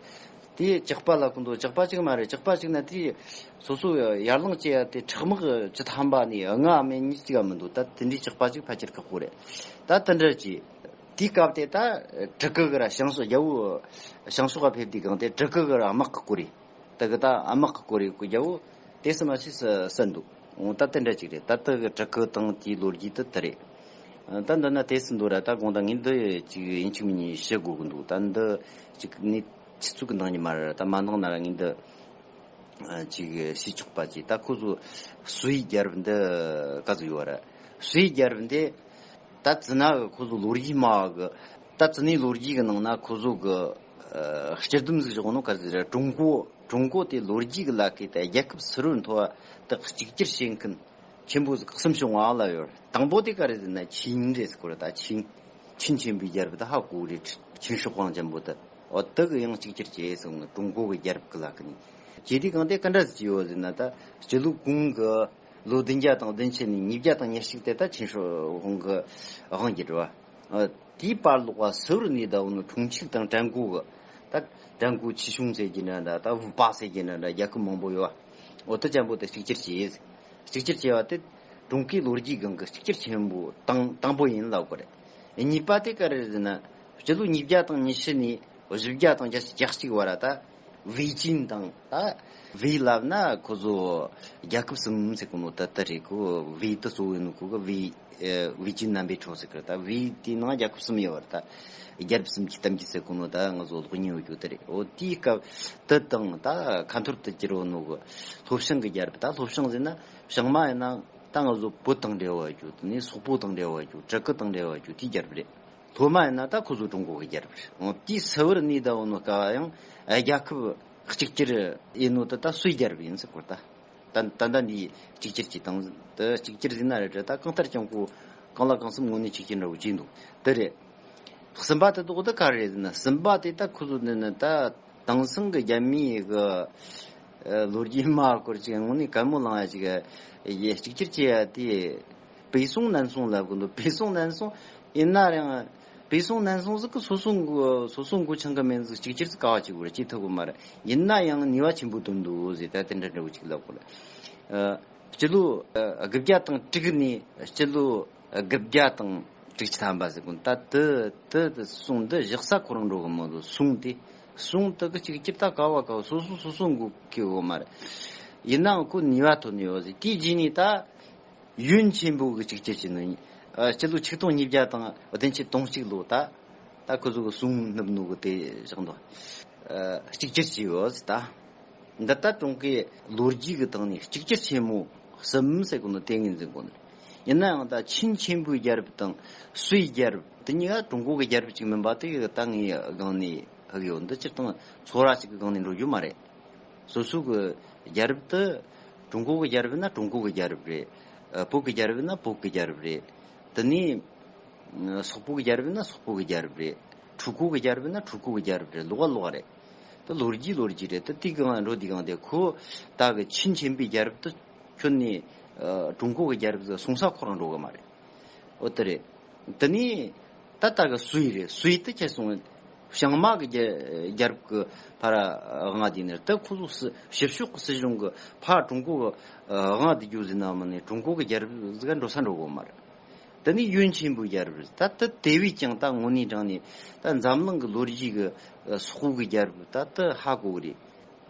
དེ་ཇག་པ་ལབ་གི་འདུག་ཇག་པ་ཅིག་མ་རེད། ཇག་པ་ཅིག་ན་དེ་སོ་སོ་ཡར་ལངས་བྱེད་ཡ་དེ་ཁྲག་དམག་ཅི་ཐམ་པ་ནས་ལྔ་མེད་གཉིས་ཅིག་ག་མི་འདུག་ད་དེ་འདྲའི་ཇག་པ་ཅིག་ཕལ་ཆེར་ཁག་པོ་རེད། ད་དེ་འདྲ་ཅིག་ དེའི་སྐབས་དེ་ད་ཊཱ་ཀི་གི་ར་བྱང་ཕྱོགས་རྒྱལ་པོ་བྱང་ཕྱོགས་ལ་ཕེབས་དུས་གང་དེ་ཊཱ་ཀི་གི་ར་དམག་གི་སྐོར་རེད། ད་གི་ད་དམག་གི་སྐོར་རེད་གོ། རྒྱལ་པོ་དེ་སུ་མ་ཤེས་སུ་སུ་འདུག་འོ་ད་དེ་འདྲ་ཅིག་རེད། ད་ད་གི་ཊཱ་ཀི་དང་དེའི་ལོ་རྒྱུས་དེ་དེ་རེད། ད་འདི་ན་དེ་སུ་འདུག་ར། ད་དགོང་དག་ངས་འདི་ཅིག་ཡིན་གཅིག་མིན་གཉིས་བཤད་དགོས་གི་འདུག་ད་འདི་ཅིག་ནས་ཆུ་ཚོད་གི་ནང་ཉི་མ་ར་ད་མ་ནང་ན་ར་ངས་འདི་ཅིག་ཤེས་ཆོག་པ་ཅིག་ད་ཁོ་ཚོ་སུའི་རྒྱལ་པོ་འདི་ག་ཚོད་ཡོད་ར། སུའི་རྒྱལ་པོ་འདི་ད་ཙི་ན་གི་ཁོ་ཚོ་ལོ་རྒྱུས་སྨྲ་བ་གི། ད་ཙི་ནའི་ལོ་རྒྱུས་གི་ནང་ན་ཁོ་ཚོ་གི་སྤྱི་སྡོམ་ཟིག་བཞག་ནོ་ག་ཚོད་ར། ཀྲུང་གོ་ཀྲུང་གོ་དེ་ལོ་རྒྱུས་གི་ལ་ཁའི་ད་རྒྱལ་ཁབ་ཕྱི་རོལ་མཐོ་བ་དག་གཅིག་གྱུར་བྱེད་མཁན་ཆེན་པོ་ཟིག་གསུམ་བྱུང་བ་ལ་ཡོད། དང་པོ་དེ་ག་རེ་ཟེར་ན་ཆིང་རེད་ཟེར་གོ་ར། ད་ཆིང་ཆིང་ཆེན་པོའི་རྒྱལ་པོ་ད་ཧ་གོ་རེད། ཆིང་ཧྲི་ཧྥང་ཅན་པོ་ད། འོ་དེ་གི་ཡང་གཅིག་གྱུར་བྱས་སོང་། ཀྲུང་གོ་གི་རྒྱལ་རབས་གི་ལ་ཁ་ནས་བྱས་དུས་གང་དེ་ག་འདྲ་ཟིག་ཡོད་ཟེར་ན། ད་སྤྱི་ལོ་གོང་གི་ལོ་བདུན་བརྒྱ་དང་བདུན་ཅུ་ནས་ཉིས་བརྒྱ་དང་ཉེར་གཅིག་དེ་ད་ཆིང་ཧྲི་ཧྥང་གི་དབང་གི་རེད་བ། ཨ། དེའི་བར་ལོག་པ་སུ་བར་ནས་ད་འོ་ནི་ཁྲུང་ཆིག་དང་ཀྲན་གོ་གི། ད་ཀྲན་གོ་ཆི་ཤུང་ཟེར་གྱི་འདྲ་འདྲ། ད་ཝུ་པ་ཟེར་གྱི་འདྲ་འདྲ། རྒྱལ་ཁབ་མང་པོ་ཡོད་བ། འོ་དེ་ཅན་པོ་དེ་གཅིག་གྱུར་བྱས། གཅིག་གྱུར་བྱས་པ་དེ་ཀྲུང་གོའི་ལོ་རྒྱུས་སྒང་གི་གཅིག་གྱུར་ཆེན་པོ་དང་དང་པོ་ཡིན་ལབ་དགོས་རེད། གཉིས་པ་དེ་ག་རེ་རེད་ཟེར་ན། སྤྱི་ལོ་ཉིས་བརྒྱ་དང་ཉི་ཤུ་ནས་བཞི་བརྒྱ་དང་བརྒྱད་ཅུ་གྱ་གཅིག་བར་ད་ཝེ་ཅིན་དང་། ད་ཝེ་ལབ་ན་ཁོ་ཚོ་རྒྱལ་ཁབ་གསུམ་ཟེར་གོ་ནོ་ད་ལྟ་རེད་གོ། ཝེ་དེ་གཙོ་བོ་ཡིན་ནོ་གོ་གི། ཝེ་ཨེ་ཝེ་ཅིན་རྣམ་པའི་འཕྲོ་ཟེར་གི་རེད། ད་ཝེ་དེའི་ནང་རྒྱལ་ཁབ་གསུམ་ཡོད་བར་ད་རྒྱལ་རབས་གསུམ་གྱི་གཏམ་རྒྱུད་ཟེར་གོ་ནོ་ད་ང་ཚོ་ཀློག་མྱོང་ཡོད་རྒྱུ་དེ་རེད། འོ་དེའི་སྐབས་དེ་དང་ད་ཁ་འཐོར་དུ་གྱུར་ཡོད་ནོ་གི་ལྷོ་བྱང་གི་རྒྱལ་རབས། ད་ལྷོ་བྱང་ཟེར་ན་བྱང་མ་ཡིན་ན་ད་ང་ཚོ་བོད་དང་འབྲེལ་བ་ཡོད་རྒྱུ། དེ་ནས་སོག་པོ་དང་འབྲེལ་བ་ཡོད་རྒྱུ། ཊཱ་ཀི་དང་འབྲེལ་བ་ཡོད་རྒྱུ་དེའི་རྒྱལ་རབས་རེད། ལྷོ་མ་ཡིན་ན་ད་ཁོ་ཚོ་ཀྲུང་གོ་གི་རྒྱལ་རབས་རེད། འོ་དེའི་སུ་བར་གནས་ད་འོ་ནོ་སྐབས་ཡང་རྒྱལ་ཁབ་གཅིག་གྱུར་ཡིན་ནོ་ད་ད་སུའི་རྒྱལ་རབས་ཡིན་ཟེར་གོ་ར། ད་ད་ད་ད་འདི་གཅིག་གྱུར་གྱི་དང་ད་གཅིག་གྱུར་ཟེར་ན་རེད་ར། ད་གང་ལྟར་ཀྱང་ཁོ་གང་ལ་གང་འཚམ་ངོས་ནས་གཅིག་གྱུར་འདྲ་བོ་བྱས་འདུག་དེ་རེད། གསུམ་པ་དེ་དག་ད་ག་རེ་རེད་ཟེར་ན། གསུམ་པ་དེ་ད་ཁོ་ཚོ་འདི་ནི་ད་དེང་སང་གི་རྒྱ་མིའི་གི་ཨ་ལོ་རྒྱུས་སྨྲ་བ་སྐོར་ཅིག་དངོས་གནས་གད་མོ་ལངས་ཡ་ཅིག་ཡེ་གཅིག་གྱུར་བྱེད་ཡ་དེ་北宋南宋ལབ་གི་འདུག北宋南宋ཡིན་ན་རང་北宋南宋ཟིག་གི་སོ་སོ་མགོ་སོ་སོ་མགོ་ཆང་གི་མིང་ཟིག་གཅིག་གྱུར་ཟིག་ག་བ་ཅིག་བར་ཅིག་ཐུབ་གི་མ་རེད། ཡིན་ན་ཡང་ནུས་པ་ཆེན་པོ་ཐོན་འདུག་ཟེར། ད་དེ་འདྲ་འདྲ་བོ་ཅིག་ལབ་གོ་ར། ཨ་སྤྱི་ལོ་ཨ་དགུ་བརྒྱ་དང་དྲུག་ནས་སྤྱི་ལོ་ཨ་དགུ་བརྒྱ་དང་དྲུག་ཅུ་ཐམ་པ་ཟེར་གོ་ནོ་ད་དེ་དེ་དེ་སུང་འདི་བཞག་ས་ཁོ་རང་འགྲོ་གི་མི་འདུག་སུང་དེ་སུང་དེ་གི་གཅིག་གྱུར་ད་ག་བ་ག་བ་སོ་སོ་སོ་སོ་མགོ་གི་འོ་མ་རེད། ཡིན་ནའང་ཁོ་ནུས་པ་ཐོན་ཡོད་ཟེར། དེའི་རྗེས་ནས་ད་ཡོན་ཆེན་པོ་གི་གཅིག་གྱུར་བྱས་ནས་ཨ་སྤྱི་ལོ་ཆིག་སྟོང་ཉིས་བརྒྱ་དང་བདུན་ཅུ་དོན་གཅིག་ལོ་ད་ད་ཁོ་ཚོ་གི་སུང་ནུབ་ནུབ་གི་དེ་བཞག་འདུག་ཨ་གཅིག་གྱུར་བྱས་ཡོད་ཟེར། ད་འདི་ལྟར་ཀྲུང་གོའི་ལོ་རྒྱུས་ཀྱི་སྟེང་ནས་གཅིག་གྱུར་ཆེན་མོ་གསུམ་ཟེར་གོ་ནོ་དེ་ངོས་འཛིན་གོ་ནི། ཡིན་ན་ཡང་ད་ཆིན་ཆེན་པོའི་རྒྱལ་རབས་དང་སུའི་རྒྱལ་རབས་དེ་གཉིས་ཀ་ཀྲུང་གོ་གི་རྒྱལ་རབས་གཅིག་མིན་པ་དེ་ད་ངའི་སྒང་ནས་ཕུག་ཡོད། འདི་སྤྱིར་བཏང་ཚོར་བ་གཅིག་གི་སྒང་ནས་འགྲོ་རྒྱུ་མ་རེད། སོ་སོ་གི་རྒྱལ་རབས་དེ་ཀྲུང་གོ་གི་རྒྱལ་རབས་ན་ཀྲུང་གོ་གི་རྒྱལ་རབས་རེད། ཨ་བོད་གི་རྒྱལ་རབས་ན་བོད་གི་རྒྱལ་རབས་རེད། དེ་ནས་སོག་པོ་གི་རྒྱལ་རབས་ན་སོག་པོ་གི་རྒྱལ་རབས་རེད། ཁྲུ་གུ་གི་རྒྱལ་རབས་ན་ཁྲུ་གུ་གི་རྒྱལ་རབས་རེད། ལོགས་ཀ་ལོགས་ཀ་རེད། དེ་ལོ་རྒྱུས་ལོ་རྒྱུས་རེད། དེ་དེའི་སྒང་འགྲོ་དེའི་སྒང་དེ་ཁོ་ད་གི་ཆིན་ཆེན་པོའི་རྒྱལ་རབས་དེ་ཁྱོན་ནས་ཨ་ཀྲུང་གོ་གི་རྒྱལ་རབས་སུ་སོང་ས་ཁོ་རང་འགྲོ་གི་མ་རེད། འོ་དེ་རེད། དེ་ནས་ད་ལྟ་གི་སུའི་རེད། སུའི་དེ་ཁྱེར་སོང་། བྱང་མ་གི་རྒྱལ་རྒྱལ་རབས་ཀྱི་ཕར་དབང་དེ་ནས་ད་ཁོ་ཚོ་སི་ཕྱི་ཕྱོགས་ཀྱི་སྲིད་གཞུང་གི་ཕར་ཀྲུང་གོ་གི་དབང་དེ་རྒྱུ་ཟིན་ན་མ་ནས་ཀྲུང་གོ་གི་རྒྱལ་རབས་ཟིག་ག་འགྲོ་ས་འགྲོ་གི་མ་རེད། དེ་ནས་ཡོན་ཆེན་པོའི་རྒྱལ་རབས་རེད། ད་ལྟ་དེ་བས་ཀྱང་ད་དངོས་གནས་དྲང་ནས་ད་འཛམ་གླིང་གི་ལོ་རྒྱུས་ཀྱི་སོག་པོ་གི་རྒྱལ་རབས་ད་ལྟ་ཧ་གོ་གི་རེད།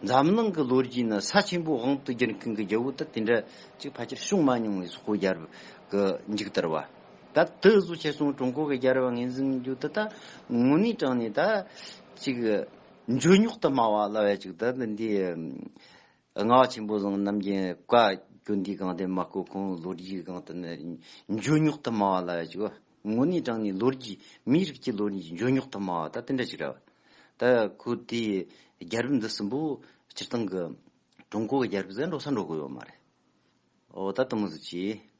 འཛམ་གླིང་གི་ལོ་རྒྱུས་ནི་ས་ཆེན་པོ་དབང་དུ་བསྒྱུར་མཁན་གྱི་རྒྱལ་པོ་ད་དེ་འདྲ་ཅིག་ཕལ་ཆེར་བྱུང་མ་མྱོང་བའི་སོག་པོ་རྒྱལ་རབས་ཀྱི་མཇུག་དར་བ། ད་དེ་བཟོ་ཆེ་སོང་ཀྲུང་གོ་གི་རྒྱལ་རབས་ངོས་འཛིན་རྒྱུ་དེ་ད་དངོས་གནས་དྲང་ནས་ད་ཅིག་འཇོལ་ཉོག་ཏུ་སྨྲ་བ་ལབ་ཡ་ཅིག་ད་འདི་ལྔ་པ་ཆེན་པོ་ཟིང་རྣམ་རྒྱལ་བཀའ་བཀྱོན་དུས་གང་དེ་མ་གོ་ཁོང་ལོ་རྒྱུས་གང་དུ་ནི་འཇོལ་ཉོག་ཏུ་སྨྲ་བ་ལབ་ཡ་ཅིག་དངོས་གནས་དྲང་ནས་ལོ་རྒྱུས་མིའི་རིགས་ཀྱི་ལོ་རྒྱུས་འཇོལ་ཉོག་ཏུ་སྨྲ་བ་ད་དེ་འདྲ་ཞིག་རེད་བ། ད་ཁོ་དེའི་རྒྱལ་རབས་འདི་གསུམ་པོ་སྤྱིར་བཏང་གི་ཀྲུང་གོ་གི་རྒྱལ་རབས་ཟེར་འགྲོ་ས་འགྲོ་གི་ཡོད་མ་རེད། འོ་ད་དེ་མོ་ཟིག་བྱས།